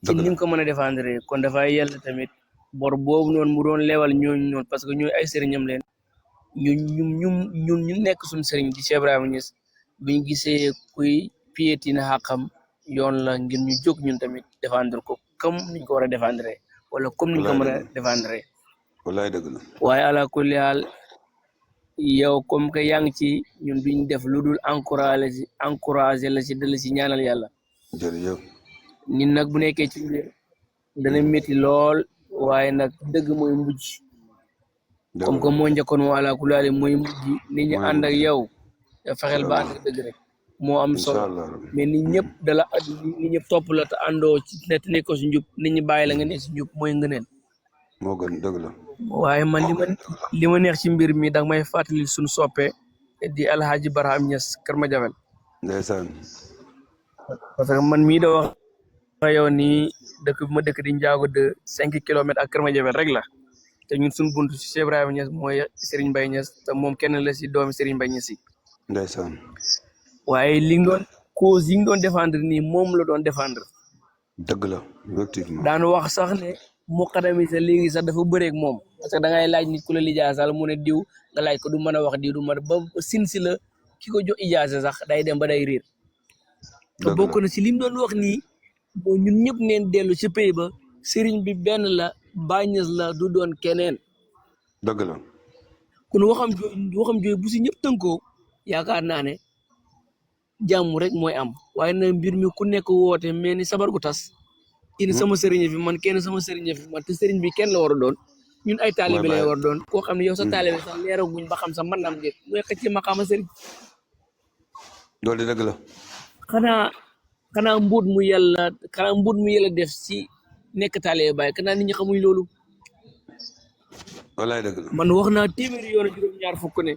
ci ni nga ko mën a défendre kon dafay yell tamit bor boobu noonu mu doon leewal ñooñu noonu parce que ñooy ay sëriñam leen ñun ñu nekk suñu sëriñ di Cheikh Ibrahima Niass buñ gisee kuy piétiner xaqam yoon la ngir ñu jóg ñun tamit défendre ko comme niñ ko war a défendre wala comme niñ ko mën a défendre wallaay dëgg la waaye ala kulli haal yow comme que yaa ngi ci ñun duñ def lu dul encouragé la ci dala ci ñaanal yàlla jërëjëf nit nag bu nekkee ci mbir dana métti lool waaye nag dëgg mooy mujj comme que moo njëkkoon moo ala kulli haal mooy mujj nit ñi ànd ak yow fexeel ba ànd ak dëgg rek moo am solo mais nit ñëpp nit ñëpp topp la te àndoo ci te nekkoo si njub nit ñi bàyyi la nga nekk si njub mooy ngëneel moo gën dëgg la waaye man li ma neex ci mbir mi danga may fàttali suñu soppe di Alhaji Barham Niass Kër Madiabel ndeysaan parce que man mii da wax yow nii dëkk bi ma dëkk di njaago de 5 kilomètres ak Kër Madiabel rek la te ñun suñu buntu ci Cheikh Ibrahima Niass mooy Serigne Mbaye Niass te moom kenn la si doomi Serigne Mbaye Niass yi ndeysaan waaye li nga doon cause yi nga doon défendre nii moom la doon défendre dëgg la effectivement daan wax sax ne muqaddami sa léegi sax dafa bëreeg moom parce que da ngay laaj nit ku la lijaasal mu ne diw nga laaj ko du mën a wax diw du mën a ba sin si la ki ko jox ijaasa sax day dem ba day riir te bokk na si lim doon wax nii boo ñun ñëpp neen dellu ci pay ba sëriñ bi benn la Baay Ñas la du doon keneen dëgg la kon waxam jooy bu si ñëpp tënkoo yaakaar naa ne jàmm rek mooy am waaye na mbir mi ku nekk woote mais ni sabar gu tas ini sama sëriñ fi man kenn sama sëriñ fi man te sëriñ bi kenn la war a doon ñun ay taalibe lay war a doon koo xam ne yow sa taalibe sax leeraguñ ba xam sa mën naam déet mooy xëcc maqaama sëriñ loolu di dëgg la xanaa mbuut mu yàlla def si nekk taalibe Baay xanaa nit ñi xamuñ loolu wallaay dëgg la man wax naa téeméeri yoon juróom-ñaar fukk ne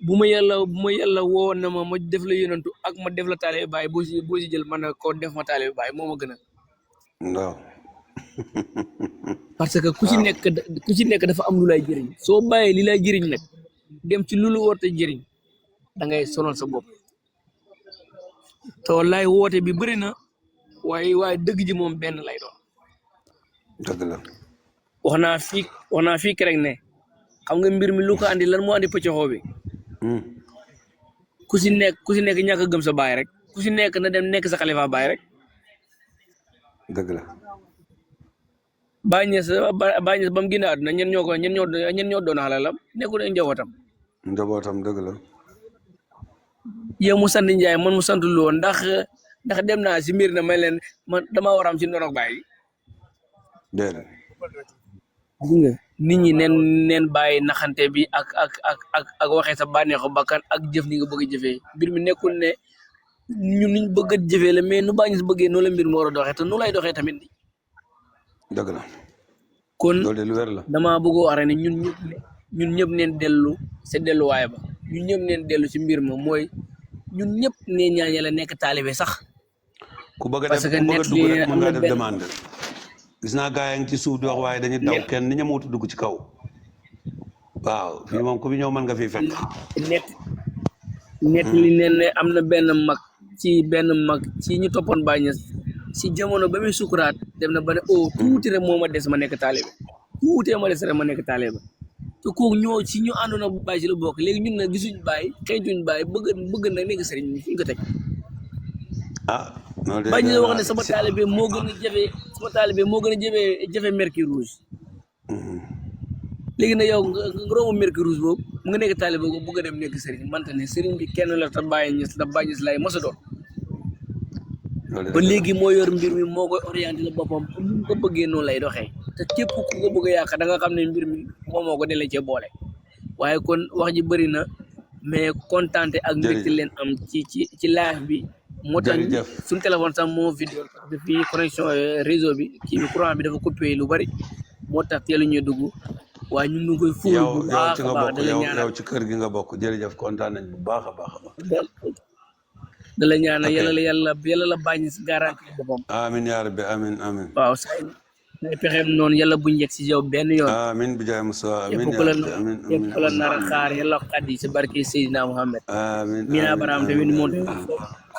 bu ma yàlla woo na ma def la yonantu ak ma def la taalibe baay boo si jël man ko def ma taalibe baay moo ma gën a waaw parce que ku ci nekk dafa am lu lay jëriñ soo bàyyee li lay jëriñ nag dem ci lu woote jëriñ da ngay sonal sa bopp te wallaay woote bi bëri na waaye dëgg ji moom benn lay doon dëgg la wax naa fii rek ne xam nga mbir mi lu ko andi lan moo andi pëccoxoo bi ku si nekk ñàkk a gëm sa baay rek ku si nekk na dem nekk sa xalifa baay rek dëgg la Baay Ñas ba mu génn àdduna ñen ñoo doon xalalam nekkul njabootam dëgg la yow mu sant Njaay man mu sant Lo ndax dem naa si mbir na may leen man dama war a am si ndonok baay déedéet nga nit ñi neen bàyyi naxante bi ak waxee sa bànneexu bakkan ak jëf ni nga bëgg a jëfee mbir mi nekkul ne ñun niñ bëgg a jëfee la mais nu Baay Ñas bëggee noonu la mbir mi war a doxee te nu lay doxee tamit dëgg la kon loolu de lu wér la dama bëgg wax rek ne ñun ñëpp neen dellu sa delluwaay ba ñun ñëpp neen dellu ci mbir ma mooy ñun ñëpp nee ñaan yàlla nekk taalibe sax ku bëgg a dugg rek mën nga def demande gis naa gaa yi ci suuf di wax waaye dañuy daw kenn ni ñamawutu dugg ci kaw waaw fii moom ku fi ñëw mën nga fi fekk net li ne am na benn mag ci ñu toppoon Baay Ñas si jamono ba muy sukuraat dem na ba ne tuuti rek moo ma des ma nekk taalibe tuutee ma des rek ma nekk taalibe te kooku ñu àndoon ak Baay si la bokk léegi ñun nag gisuñ Baay xëytuñ Baay bëgg na nekk sëriñ bi fuñ ko teg Baay Ñas wax ne sama taalibe moo gën a jafe mercure rouge léegi nag yow nga romb mercure rouge boobu mu nga nekk taalibe boobu bëgg a dem nekk sëriñ mante ne sëriñ bi kenn la te Baay Ñas lay mos a doon ba léegi moo yor mbir mi moo koy orienté la boppam pour ñu ko bëggee noonu lay doxee te képp ku ko bëgg a yàq da nga xam ne mbir mi moo ko delee cee boole waaye kon wax ji bëri na mais kontaante ak mbégte leen am ci live bi moo tax suñu téléphone sax moo vidéo parce que fii connexion réseau bi kii bi courant bi dafa coupé lu bëri moo tax teelu ñuy dugg waaye ñu ngi koy fuul bu baax a baax yow ci kër gi nga bokk jërëjëf kontaan nañ bu baax a baax da la ñaanal yàlla la Baay Ñas garanti boppam amin yaa rabbi amin waaw say pexeem noonu yàlla buñ yegg si yow benn yoon amin bi jaay Musa amin yëpp ku la nar a xaar yàlla xaddi si barke Seydina Muhammad mina baram tamit moom tamit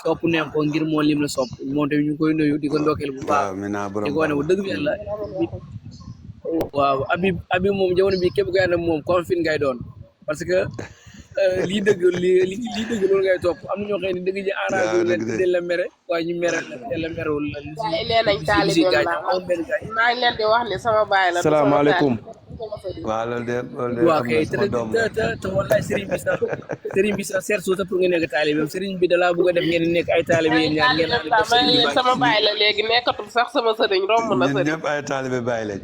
sopp neex ko ngir moo lim la sopp moom tamit ñu koy nuyu di ko ndokkeel bu baax di ko wane bu dëgg bi yàlla waaw abi moom jamono bi képp ko ànd moom confine ngay doon parce que lii dëgg loolu ngay topp am na ñoo xam ne dëgg ji arrangé leen dañ la mere waaye ñu mere la merewul la nee nañ taalibeem la maa ngi leen di wax ni sama baay la salaamaaleykum waaw loolu de waaw kay te wallaay sëriñ bi sax seet suuta pour nga nekk taalibeem sëriñ bi dalaa bëgg a def ngeen nekk ay taalibe yéen ñaar ngeen sama baay la léegi nekkatul sax sama sëriñ romb na sëriñ ñëpp ay taalibe bàyyi lañ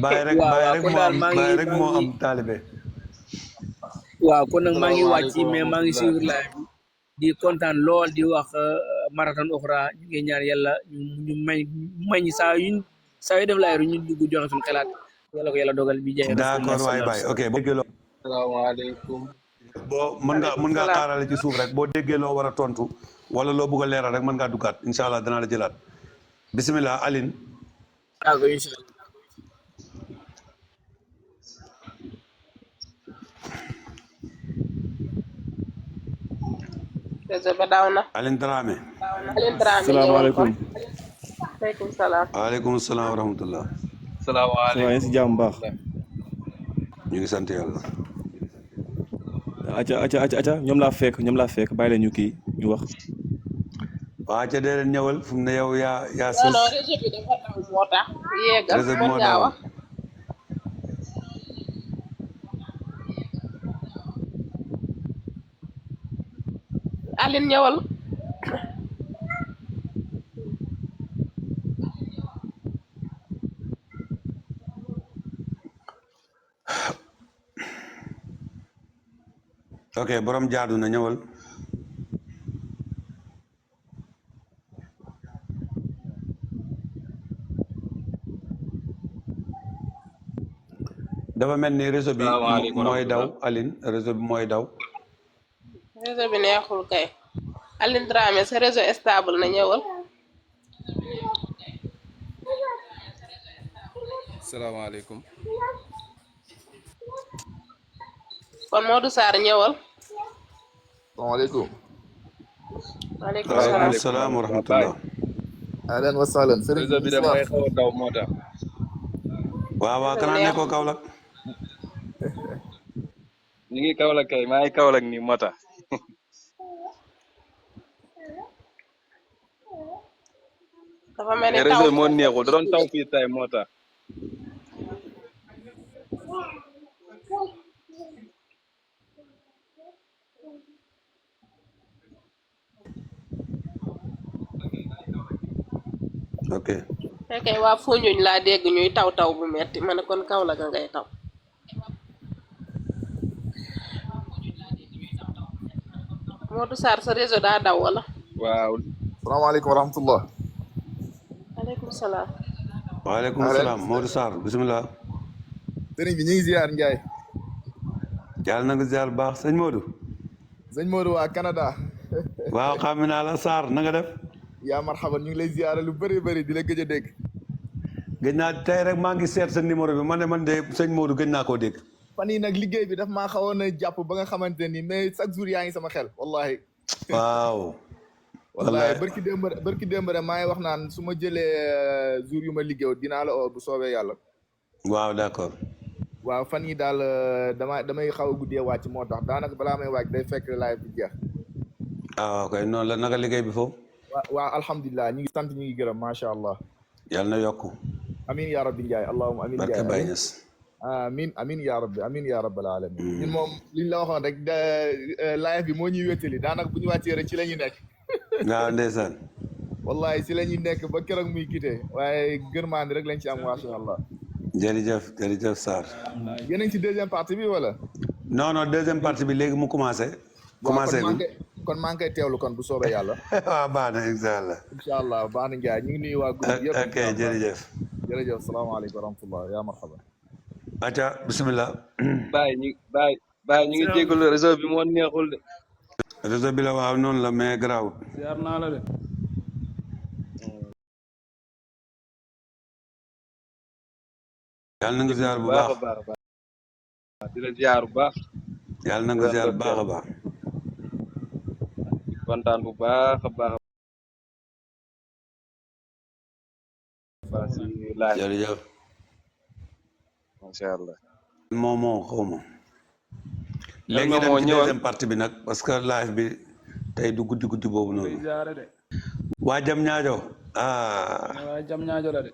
bàyyi rek moo am taalibe waaw kon nag maa ngi wàcc mais maa ngi suivre live di kontaan lool di wax marathon Ukhra ñu ngi ñaan yàlla ñu may ñi saa yu def laay ñu dugg joxe suñu xalaat yàlla ko yàlla dogal bi jeex d'accord waay baay ok boo déggee loo salaamaaleykum mën nga xaarale ci suuf rek boo déggee loo war a tontu wala loo bëgg a leeral rek mën ngaa duggaat incha allah danaa la jëlaat bisimilah Aline Aline Dramé. salaamaaleykum. waaleykum salaam. waaleykum salaam wa rahmatulah. salaamaaleykum. maa ngi si jàmm baax. ñu ngi sant yàlla. acca ñoom laa fekk bàyyi leen ñu kii ñu wax. waa ca dee leen ñëwal fu mu ne yow yaa non réseau bi dafa daw moo tax. yéegal mën ngaa wax. Aline ñëwal. ok borom jaadu na ñëwal. dafa mel ni réseau bi mooy daw Aline réseau bi mooy daw réseau bi neexul kay Aline Dramé sa réseau stable na ñëwal. salaamaaleykum. kon Modou Sarr ñëwal. salaamaaleykum. waaleykum salaam wa rahmatullah. ahlan wa sahlan. réseau bi damay xaw a daw moo tax. waaw kanaa ne ko Kaolack. ñu ngi Kaolack kay maa ngi Kaolack nii moo tax. dafa mel ni taw réseau moo neexul da doon taw fii tay moo tax. ok. fekkee waa Foundiougne laa dégg ñuy taw bu metti ma ne kon Kaolack nga ngay taw. Modou Sarr sa réseau daa daw wala. waaw. salaamaaleykum wa rahmatullah. waaleykum salaam. waaleykum salaam Modou Sarr bisimilah. sëriñ bi ñu ngi ziar Ndiaye. yàlla na nga ziar bu baax sëñ Modou. sëñ Modou waa Canada. waaw xam naa la Sarr na nga def. yaa marhaban ñu ngi lay ziar lu bëri bëri di la gëj a dégg. gëj naa tey rek maa ngi seet sa numéro bi man de sëñ Modou gëj naa koo dégg. fan yii nag liggéey bi daf maa xawoon a jàpp ba nga xamante ni mais chaque jour yaa ngi sama xel wallahi. waaw. wallahi barki démb rek maa ngi wax naan su ma jëlee jour yu ma liggéeyoo dinaa la oo bu soobee yàlla. waaw d'accord. waaw fan yi daal damay xaw a guddee wàcc moo tax daanaka balaa may wàcc day fekk live bi jeex. ah ok noonu la naka liggéey bi foofu. waaw alhamdulilah ñu ngi sant ñu ngi gërëm macha allah. yàlla na yokku. amin ya rabbi Ndiaye allahumma amin Ndiaye barke Baye Niass. amin ya rabbi amin ya rabbal alamin ñun moom liñ la waxoon rek live bi moo ñuy wéttali daanaka bu ñu wàccee rek ci la ñuy nekk. waaw ndeysaan. wallahi si la ñuy nekk ba keroog muy quitté waaye gërmaandi rek lañ ci am macha allah. jërëjëf Sarr. yéen a ngi ci deuxième partie bi wala. non deuxième partie bi léegi mu commencé. kon maa ngi koy teewlu kon bu soobee yàlla. waaw baax na incha allah. incha allah baax na Ndiaye ñu ngi nuyu waa groupe yëpp. ok jërëjëf. salaamaaleykum wa rahmatullah yaa marhaba. acca bisimilah. Baye ñu ngi jégalu réseau bi moo neexul de. réseau bi la waaw noonu la mais garaawul. ziar naa la de. yàlla na nga ziar bu baax di la ziar bu baax. yàlla na nga ziar bu baax a baax. kontaan bu baax a baax. jërëjëf. macha allah. moo xaw ma. léegi ñu dem ci deuxième partie bi nag parce que live bi tey du guddi boobu noonu. waa jam ñaajo. waa jam ñaajo la de.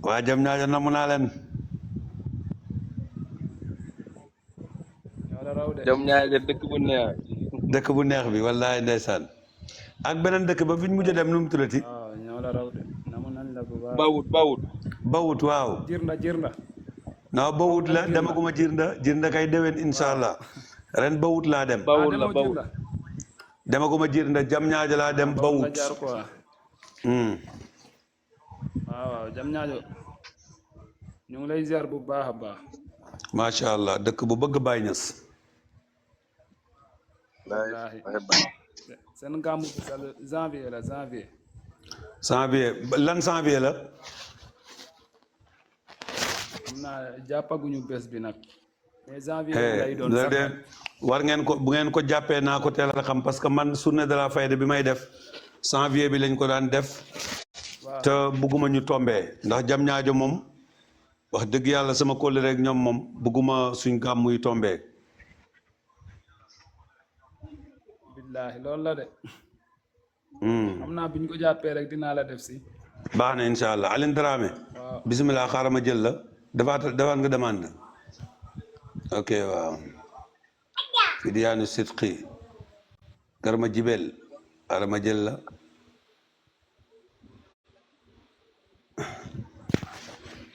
waa jam ñaajo namu naa leen. jam ñaajo dëkk bu neex bi wallahi ndeysaan. ak beneen dëkk ba fi ñu mujj dem nu mu tuddati. bawut waaw. jirnda. non bawut la demaguma jirnda kay déwén incha allah ren bawut laa dem. bawut demaguma jirnda jam ñaajo laa dem bawut. waaw jam ñaajo ñu ngi lay ziar bu baax a baax. macha allah dëkk bu bëgg Baye Niass. seen gàmmu janvier la. lan janvier la. xam naa jàppaguñu bés bi nag. mais janvier lay doon war ngeen ko bu ngeen ko jàppee naa ko teel a xam parce que man journée de la fayda bi may def janvier bi lañ ko daan def. te bugguma ñu tombee ndax jam ñaajo moom wax dëgg yàlla sama kóllëre rek ñoom moom bugguma suñ gàmm muy tombee. billaahi loolu la de. xam naa biñ ko jàppee rek dinaa la def si. baax na incha allah Aline Dramé. waaw bisimilah xaaral ma jël la defaat nga demande. ok waaw. Fidiyaanu Sidqi. Garma Jibel xaaral ma jël la.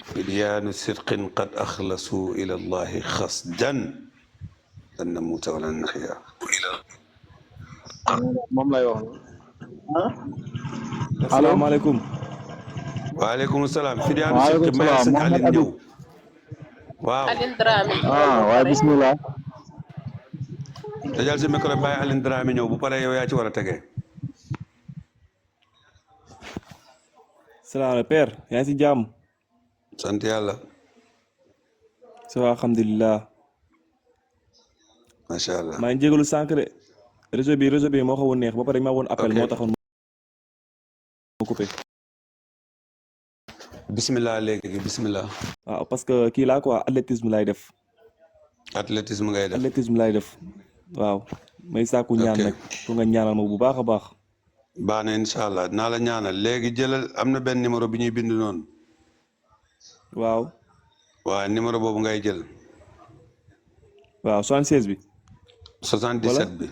فديان صدق قد أخلصوا إلى الله خصدا أن نموت ولا نحيا السلام عليكم. وعليكم السلام. فديان صدق ما يسك على النيو. واو. Aline Dramé. waaw bismillah. dajal si micro Baye Aline Dramé ñëw bu paree yow yaa ci war a tegee. salaamaaleykum père yaa ngi si jàmm. sant yàlla. ça va alhamdulilah. macha allah. maa ngi jégalu sànq de réseau bi moo xawoon neex ba pare ma woon appel moo taxoon ma coupé. bisimilah léegi bisimilah. waaw parce que kii laa quoi athlétisme lay def. athlétisme ngay def athlétisme lay def waaw. may sàkku ñaan nag pour nga ñaanal ma bu baax a baax. baax na incha allah naa la ñaanal léegi jëlal am na benn numéro bi ñuy bind noonu. waaw. waaw numéro boobu ngay jël. waaw 76 bi. 77 bi.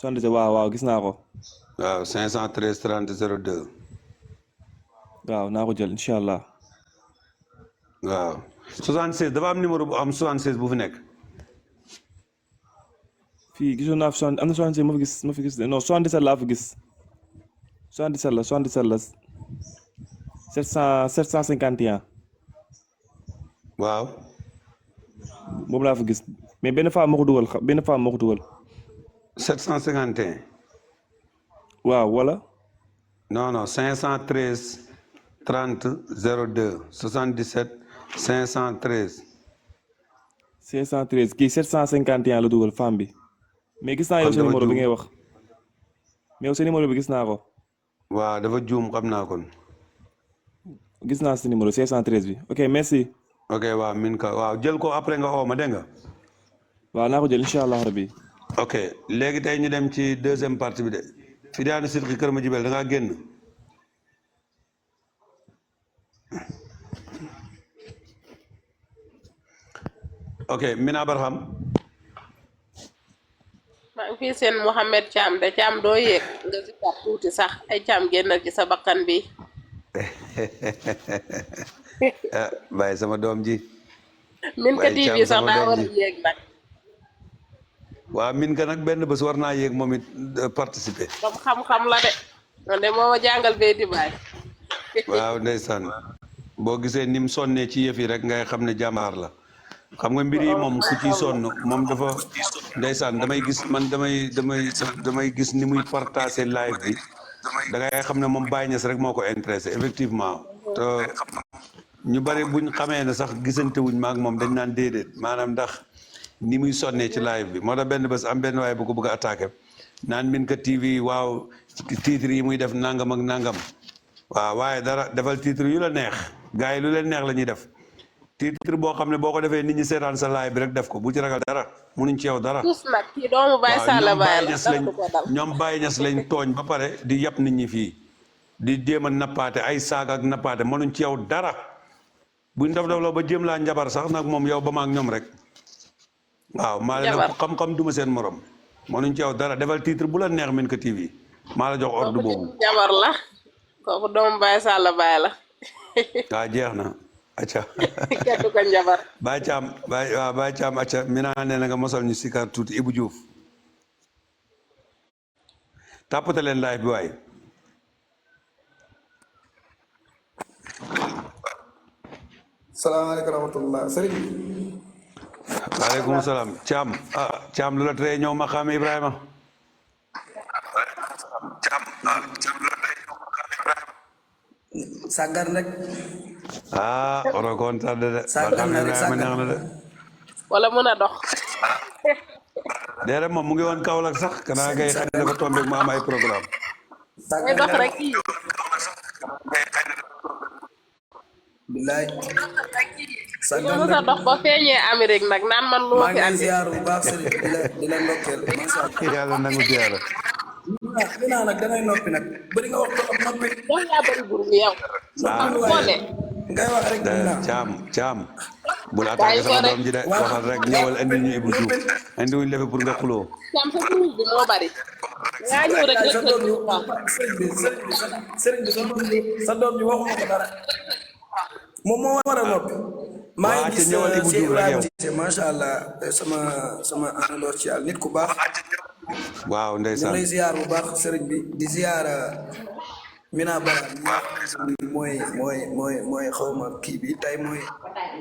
77 waaw gis naa ko. waaw 513 30 02. waaw naa ko jël incha allah. waaw 76 dafa am numéro bu am 76 bu fi nekk. fii gisoon naa fi am na 76 ma fi gis non 77 laa fi gis 77 la 751. waaw. boobu laa fi gis mais benn femme moo ko dugal 751. waaw wala. non 513 30 02 77 513. 513 kii 751 la dugal femme bi. mais gis naa yow sa numéro bi ngay wax mais yow sa numéro bi gis naa ko. waaw dafa juum xam naa kon. gis naa sa numéro 513 bi ok merci. ok waaw min ka waaw jël ko après nga oo ma dégg nga. waaw naa ko jël incha allah rabbi. ok léegi tey ñu dem ci deuxième partie bi de. fi daanu Sidiki Kër Madiabel da ngaa génn. ok Mina Barham. maa ngi fii seen Mouhamed Thiam de Thiam doo yéeg nga zikar tuuti sax ay Thiam génnal ci sa bakkan bi. bàyyi sama doom ji. min ka TV sax daa war a yéeg nag. waaw min ka nag benn bés war naa yéeg moom it participer. comme xam-xam la de. man de moo ma jàngal bee di baay. waaw ndeysaan boo gisee ni mu sonnee ci yëf yi rek ngay xam ne jàmbaar la. xam nga mbir yi moom ku ciy sonn moom dafa ndeysaan damay gis ni muy partager live bi da ngay xam ne moom Baye Niass rek moo ko intéressé effectivement te ñu bari buñ xamee ne sax gisante wuñ ma ak moom dañ naan déedéet maanaam ndax ni muy sonnee ci live bi moo tax benn bés am benn waaye bu ko bëgg a attaqué naan Min Ka TV waaw titre yi muy def nangam ak nangam waaw waaye dara defal titre yu la neex gars yi lu leen neex la ñuy def. titre boo xam ne boo ko defee nit ñi seetaan sa live bi rek def ko bu ci ragal dara munuñ ci yow dara. tous nag kii doomu Baye Salla Baye la ñoom Baye Niass lañ tooñ ba pare di yàpp nit ñi fii di jéem a nappaate ay saaga ak nappaate mënuñ ci yow dara buñ def la ba jéem laa njabar sax nag moom yow ba ma ak ñoom rek waaw maa leen nag xam-xam duma seen morom mënuñ ci yow dara defal titre bu la neex Min Ka TV maa la jox ordre boobu. njabar la kooku doomu Baye Salla Baye la. waaw jeex na. acca kenn du ko njabar. Baye Thiam acca Mina nee na nga mosal ñu sikar tuuti Ibou Diouf tàppate leen live bi waay. salaamaaleykum rahmatullah sëriñ bi. waaleykum salaam Thiam lu la tere ñëw ma xam Ibrahima. sàggar rek. oro kontaan de. sàggar na rek Ibrahima neex na de. wala mën a dox. déedéet moom mu ngi woon Kaolack sax kanaa ngay xëy dafa tombé mu am ay programme. ngay dox rek kii. bilaay. sàggar mën a dox ba feeñee Amérique nag naan man lu ma fi andi. ziar bu baax sëriñ di la ndokkeel. yàlla nangu ziar. Mina nag dangay noppi nag bëri nga wax trop noppi. wax yaa bëri bur bi yow. ngay wax rek Thiam bul attaqué sama doom ji de waxal rek ñëwal indi ñu Ibou Diouf indi wuñ lefe pour nga xuloo. Thiam sa tur bi moo bari. ngaa ñëw rek sa doom sa doom ji waxuma ko dara. moom moo war a noppi. maa ngi gis Cheikh Ibrahima Cissé macha allah sama àndandoor ci yàlla nit ku baax. waaw ndeysaan ñu lay ziar bu baax sëriñ bi di ziar Mina Bara mooy xawma kii bi tey mooy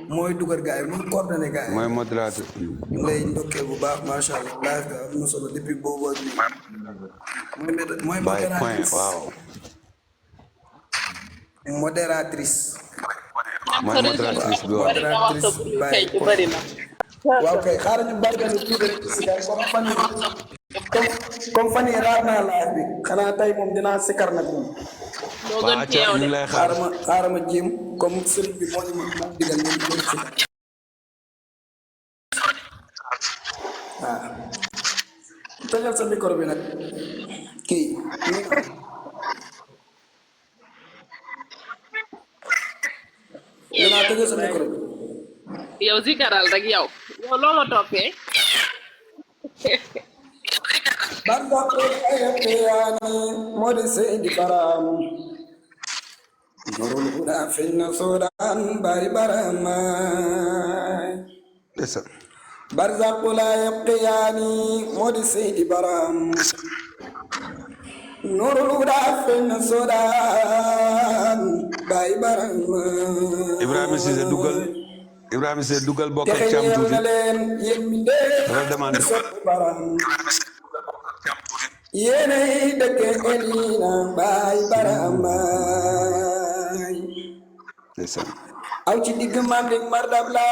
mooy dugal gars yi mooy coordonné gars yi. mooy modérateur. ñu lay ndokkee bu baax macha allah live bi am na solo depuis boobu ak nii. mooy modératrice waaw. modératrice. mooy modératrice bi waaw. modératrice Baye waaw kay xaaral ñu barkeelu tuuti rek si kay comme fan yii raar naa live bi xanaa tey moom dinaa sikar nag moom. moo gën ci yow de xaaral ma jéem comme sëriñ bi moo ñu moom digal ñu jëm si. waaw. tëjal sa micro bi nag kii. dinaa tëjal sa micro bi. yow zikaral rek yow loo ma toppee. Barzakhou ayatiyani modi Seydi Baram Nurul Huda feeñ na Soodaan bari baramay Barzakhou ayatiyani modi Seydi Baram Nurul Huda feeñ na Soodaan bari baramay Ibrahima Cissé dugal bokk ak cam tuuti dafa demandé yéenay dëkk Elina Baay Baramay aw ci digg mandik mardab la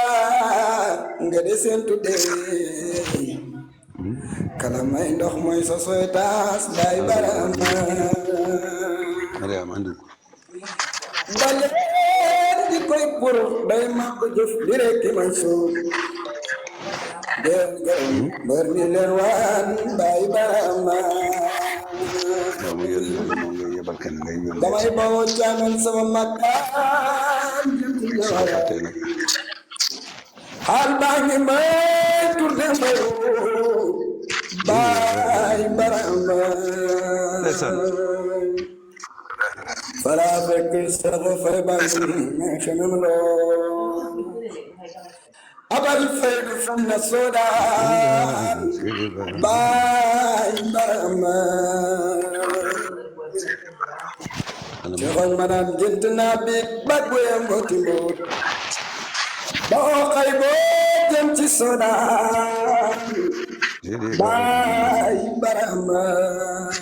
nga de seen tuddee kala may ndox mooy sa soy taas Baay Baramay baleen di koy pour day ma ko jëf di rek man suuf den gërëm mbër mi leen waan Baay Baramay damay bawoo caamen sama makkaan xaal baa ngi may tourné mbayu Baay Baramay fala fekk sax fay baa ngi xemem lool abal faydu from na Soodaan Baay Baramay joxoñ ma naan gént naa bi bag bu yembooti mboot boo xay boo jëm ci Soodaan Baay Baramay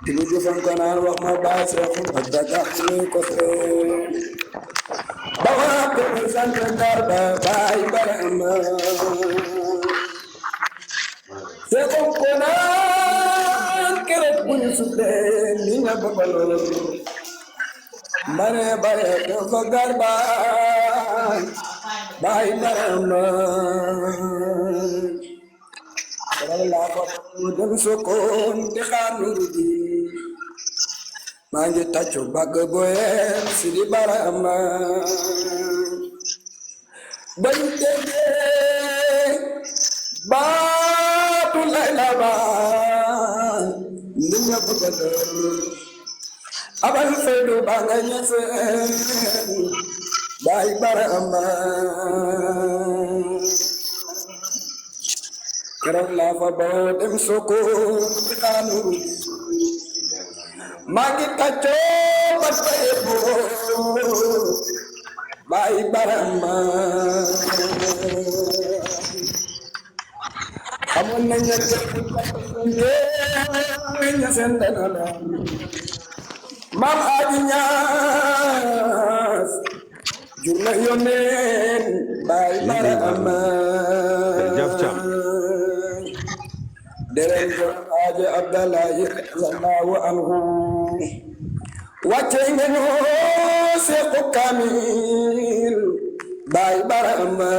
dinu jëfan ko naan wax ma baay seexu ak dagax muy ko fee bawaa ko sant darba Baay Baramay seexu ko naan keret bu ñu suddee ni nga babaloon mane bare ko fa garba Baay Baramay la ko dem Sokone di xaar nuru di maa ngi tàccu bagg boyem Sidi Baramay bañ déggee baatu layla ba ni nga bëgg a dër abal faydu ba nga ñeseen Baay Baramay keroog laa fa boo dem Sokone di xaar nuru di maa ngi tàccoo ba tey boo Baay Baramay xamoon nañ ne seen dana la maam Aji Ñaas jur na yónneen Baay Baramay deren jox Aji Abdalahi radiyallahu anhu wàcce nga ñoo Seexu Kaamil Baay Baramay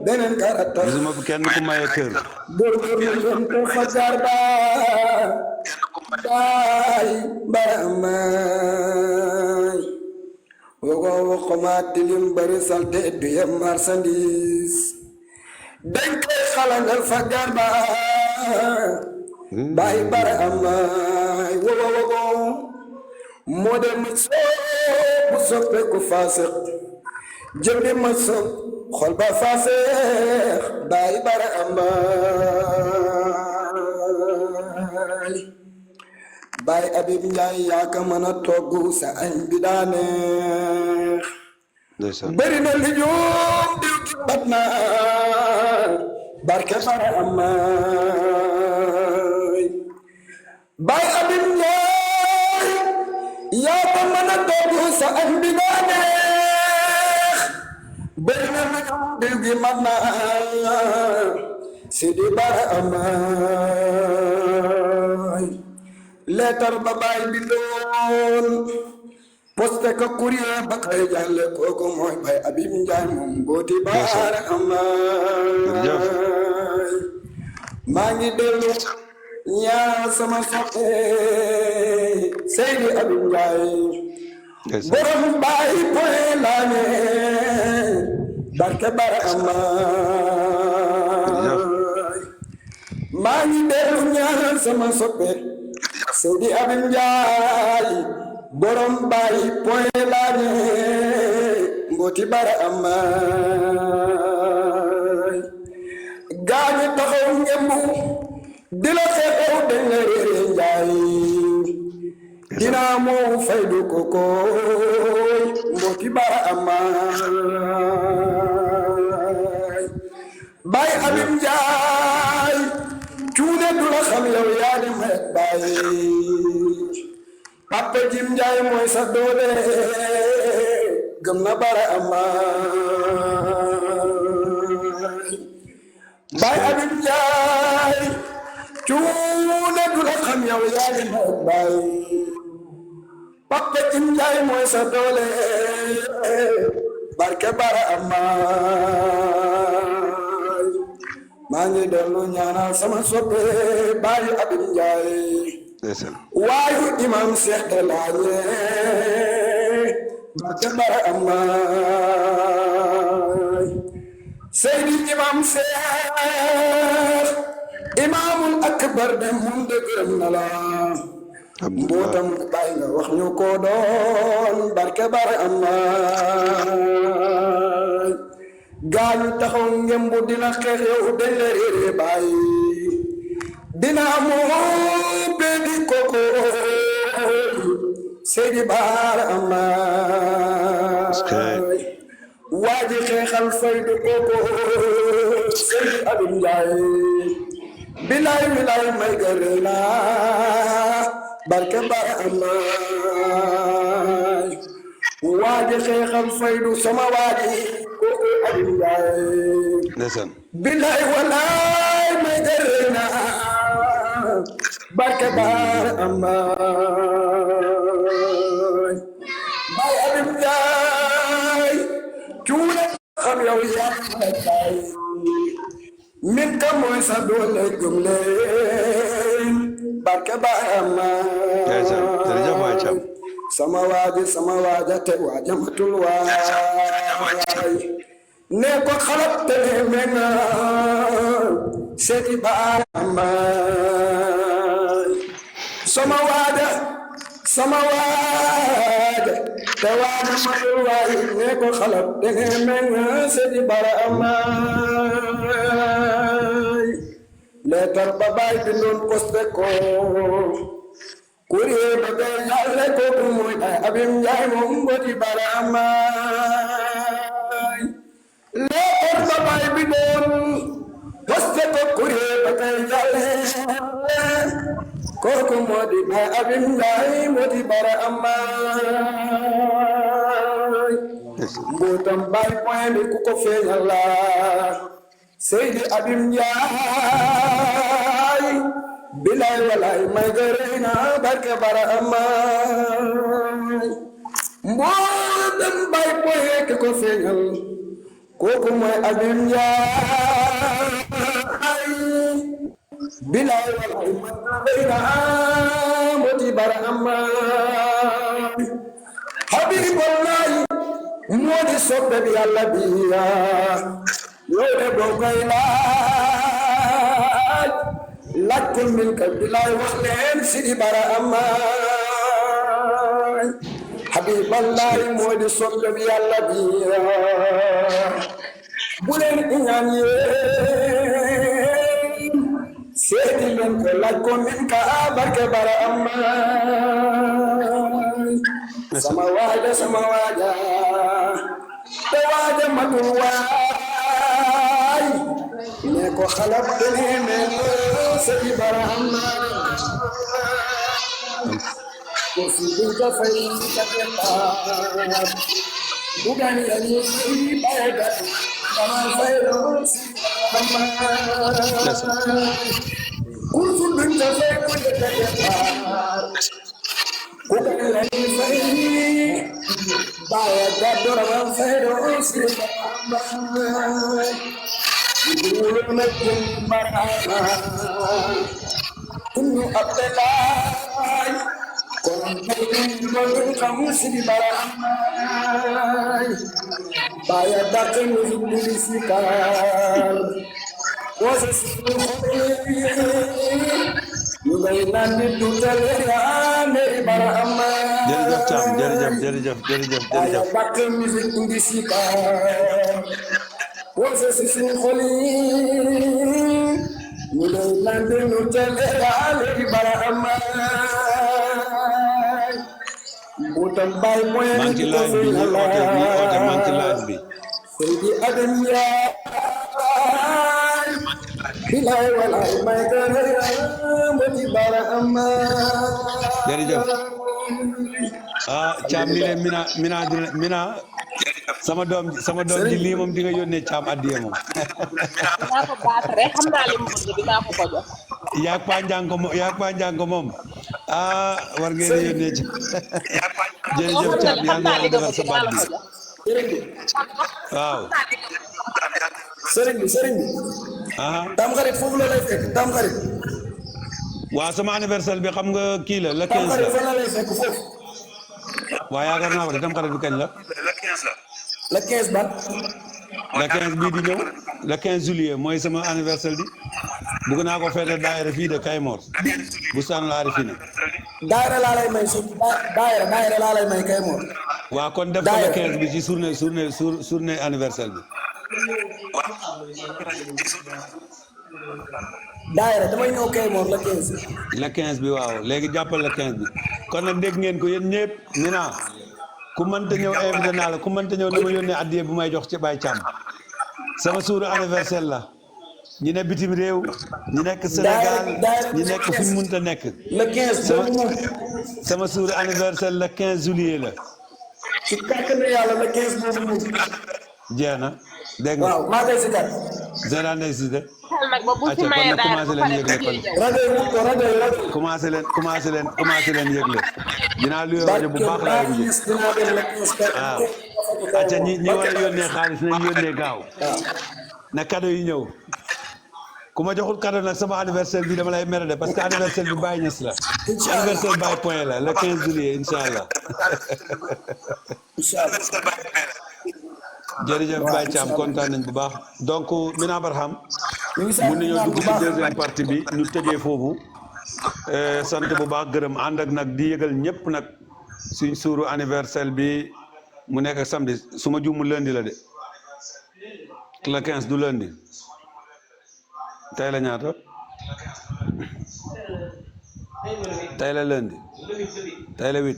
beneen karata gisuma fi kenn ku maye kër góorgóorlu ko fa garba Baay Baramay wogo ma tilim bari salte du yem marchandise dañ koy xalangal fa garba Baay Baramay wogo moo dem bu soppeeku faasiq jëmbi ma sopp xol ba faasiq Baay Baramay Baay Abib Njaay yaa ka mën a togg sa añ bi daa neex bëri na li ñoom diw gi bat na barke bara amaay Baay Abib Njaay yaa ka mën a togg sa añ bi daa neex bëri na li ñoom diw gi mat na Sidi bara amaay leetar ba baay bi doon poste ko courrier ba kay jàlle kooku mooy Baay Abib Njaay moom booti baara amaay maa ngi dellu ñaar sama soppe Seydi Abib Njaay borom baay poe laane barke bara amaay maa ngi dellu ñaar sama soppe Seydi Abib Njaay borom baay poe laane mbooti bara amaay gaañi taxaw ngembu di la xeexew dañ la réere Njaay dinaa moo faydu kokoy mbooti bara amaay Baay Abib Njaay cuune du la xam yow yaa di may baay Papa Jim Njaay mooy sa doole gëm na bara amaay Baay Abib Njaay cuune du la xam yow yaa di may baay Papa Jim Njaay mooy sa doole barke bara amaay maa ngi dellu ñaanal sama soppe Baay Abib Njaay waayu imam Seex de laañe barke bara amaay Seydi imam Seex imaamul akbar de moom de gërëm na la mbootam baay nga wax ñu ko doon barke bara amaay gaañu taxaw ngembu dina xeex yow dañ la réere baay dina moo beedi koko Seydi bara amaay waaji xeexal faydu koko Seydi Abib Njaay bilaay bilaay may gërë naa barke bara amaay waaji xeexal faydu sama waaji koko Abib Njaay bilaay walaay may gërë naa barke bara amaay Baay Abib Njaay cuune xam yow yaa may baay min ka mooy sa doole gëm leen barke bara amaay sama waaja te waaja matul waay ne ko xalab tele menga Seydi bara amaay sama waaja te waaja matul waay ne ko xalab tele menga Seydi bara amaay leetar ba baay bindoon poste ko courrier ba kay jàlle kooku mooy Baay Abib Njaay moom mbooti bara amaay leetar ba baay bindoon poste ko courrier ba kay jàlle kooku moo di Baay Abib Njaay mbooti bara amaay mbootam baay point bi ku ko feeñal la Seydi Abib Njaay bilaay walaay may gërë naa barke bara amaay mbootam baay point ki ko feeñal kooku mooy Abib Njaay bilaay walaay may gërë naa mbooti bara amaay Habibullaay moo di soppe bi Yàlla bi yow de doo koy laaj ko min ka bilaay wax leen Sidi bara amaay Habibullaay moo di soppe bi Yàlla bi bu leen iñaan yéen seeti leen ko laaj ko min ka barke bara amay sama waaja te waaja matul waay ne ko xalab dene seeti bara amay ko fi duga fay ka depart bugan yani bayga sama fayro amay kursu binta fay ko depart bugan yani fay bayga dora fayro amay dulu nakin barama kunu abdelay kon kamu sidi baramay baya daken di sikar wasa mulai nanti tutale ane baramay jërëjëf baya daken di sikar wasa sisi kholi mulai nanti tutale ane baramay maa ngi ci live bi ñi oote maa ngi ci live bi Seydi Adam yaay bilaay walaay may gërëm moti bara amma jërëjëf Thiam ni leen mina sama doom ji lii moom di nga yónnee Thiam addiye moom dinaa ko baat rek xam naa li mu bëgg dinaa ko jox yaag pa njàng ko moom war ngeen a yónnee ci jërëjëf Thiam yal na yàlla defal sa baat bi waaw sëriñ bi tam xarit foofu la lay fekk tam xarit waaw sama anniversaire bi xam nga kii la le 15 tam xarit fa la lay fekk foofu waaw yaakaar naa ko de tam xarit bi kañ la le 15 ban le 15 bii di ñëw le 15 juillet mooy sama anniversaire bi bëgg naa ko feete daayira fii de Kaymor bu saan laari fii na daayira laa lay may daayira laa lay may Kaymor waaw kon def ko le 15 bi ci journée anniversaire bi daayira damay ñëw Kaymor le 15 le 15 bi waaw léegi jàppal le 15 bi kon nag dégg ngeen ko yéen ñëpp ñu naa ku mënta ñëw invité naa la ku mënta ñëw dama yónnee addiye bu may jox ci Baye Thiam sama suuru anniversaire la ñi ne bitim réew ñi nekk Sénégal ñi nekk fu ñu mënta nekk le 15 sama suuru anniversaire le 15 juillet la ci kàttanu yàlla le 15 boobu jeex na dégg nga waaw maa koy si kat général day si de nag ba bu ci maye daal commencé leen yëgle kon commencé leen yëgle dinaa luyoo rajo bu baax laa yëgle waaw acca ñi war a yónnee xaalis nañ yónnee gaaw na cadeau yi ñëw ku ma joxul cadeau nag sama anniversaire bi dama lay mere de parce que anniversaire bi Baye Niass la anniversaire Baye Point la le 15 juillet incha allah jërëjëf Baye Thiam kontaan nañ bu baax donc Mina Barham mun nañoo dugg ci deuxième partie bi ñu tëjee foofu sant bu baax gërëm ànd ak nag di yëgal ñëpp nag suñ suuru anniversaire bi mu nekk samedi su ma juumul lundi la de le 15 du lundi tey la ñaata tey la lundi tey la 8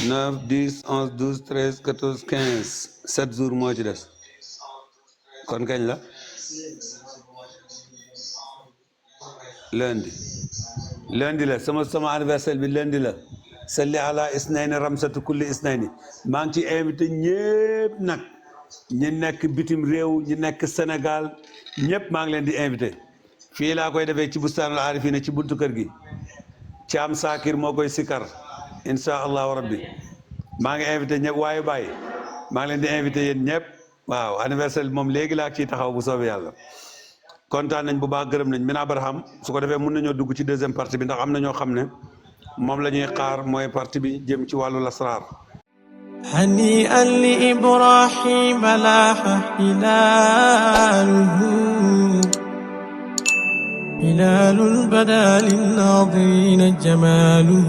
9 10 11 12 13 14 15 7 jours moo ci des kon kañ la lundi la sama anniversaire bi lundi la salli ala isnayni ramsatu kulli isnayni maa ngi ci invité ñëpp nag ñi nekk bitim réew ñi nekk Sénégal ñëpp maa ngi leen di invité fii laa koy defee ci bustaanul aarifina ci buntu kër gi Thiam Sakir moo koy sikar insha allahu rabbi maa ngi invité ñëpp waaye bàyyi maa ngi leen di invité yéen ñëpp waaw anniversaire bi moom léegi laa ciy taxaw bu soobee yàlla kontaan nañ bu baax gërëm nañ Mina Barham su ko defee mun nañoo dugg ci deuxième partie bi ndax am na ñoo xam ne moom la ñuy xaar mooy partie bi jëm ci wàllu lasraar هنيئا لإبراهيم لاح هلاله هلال بدا للناظرين جماله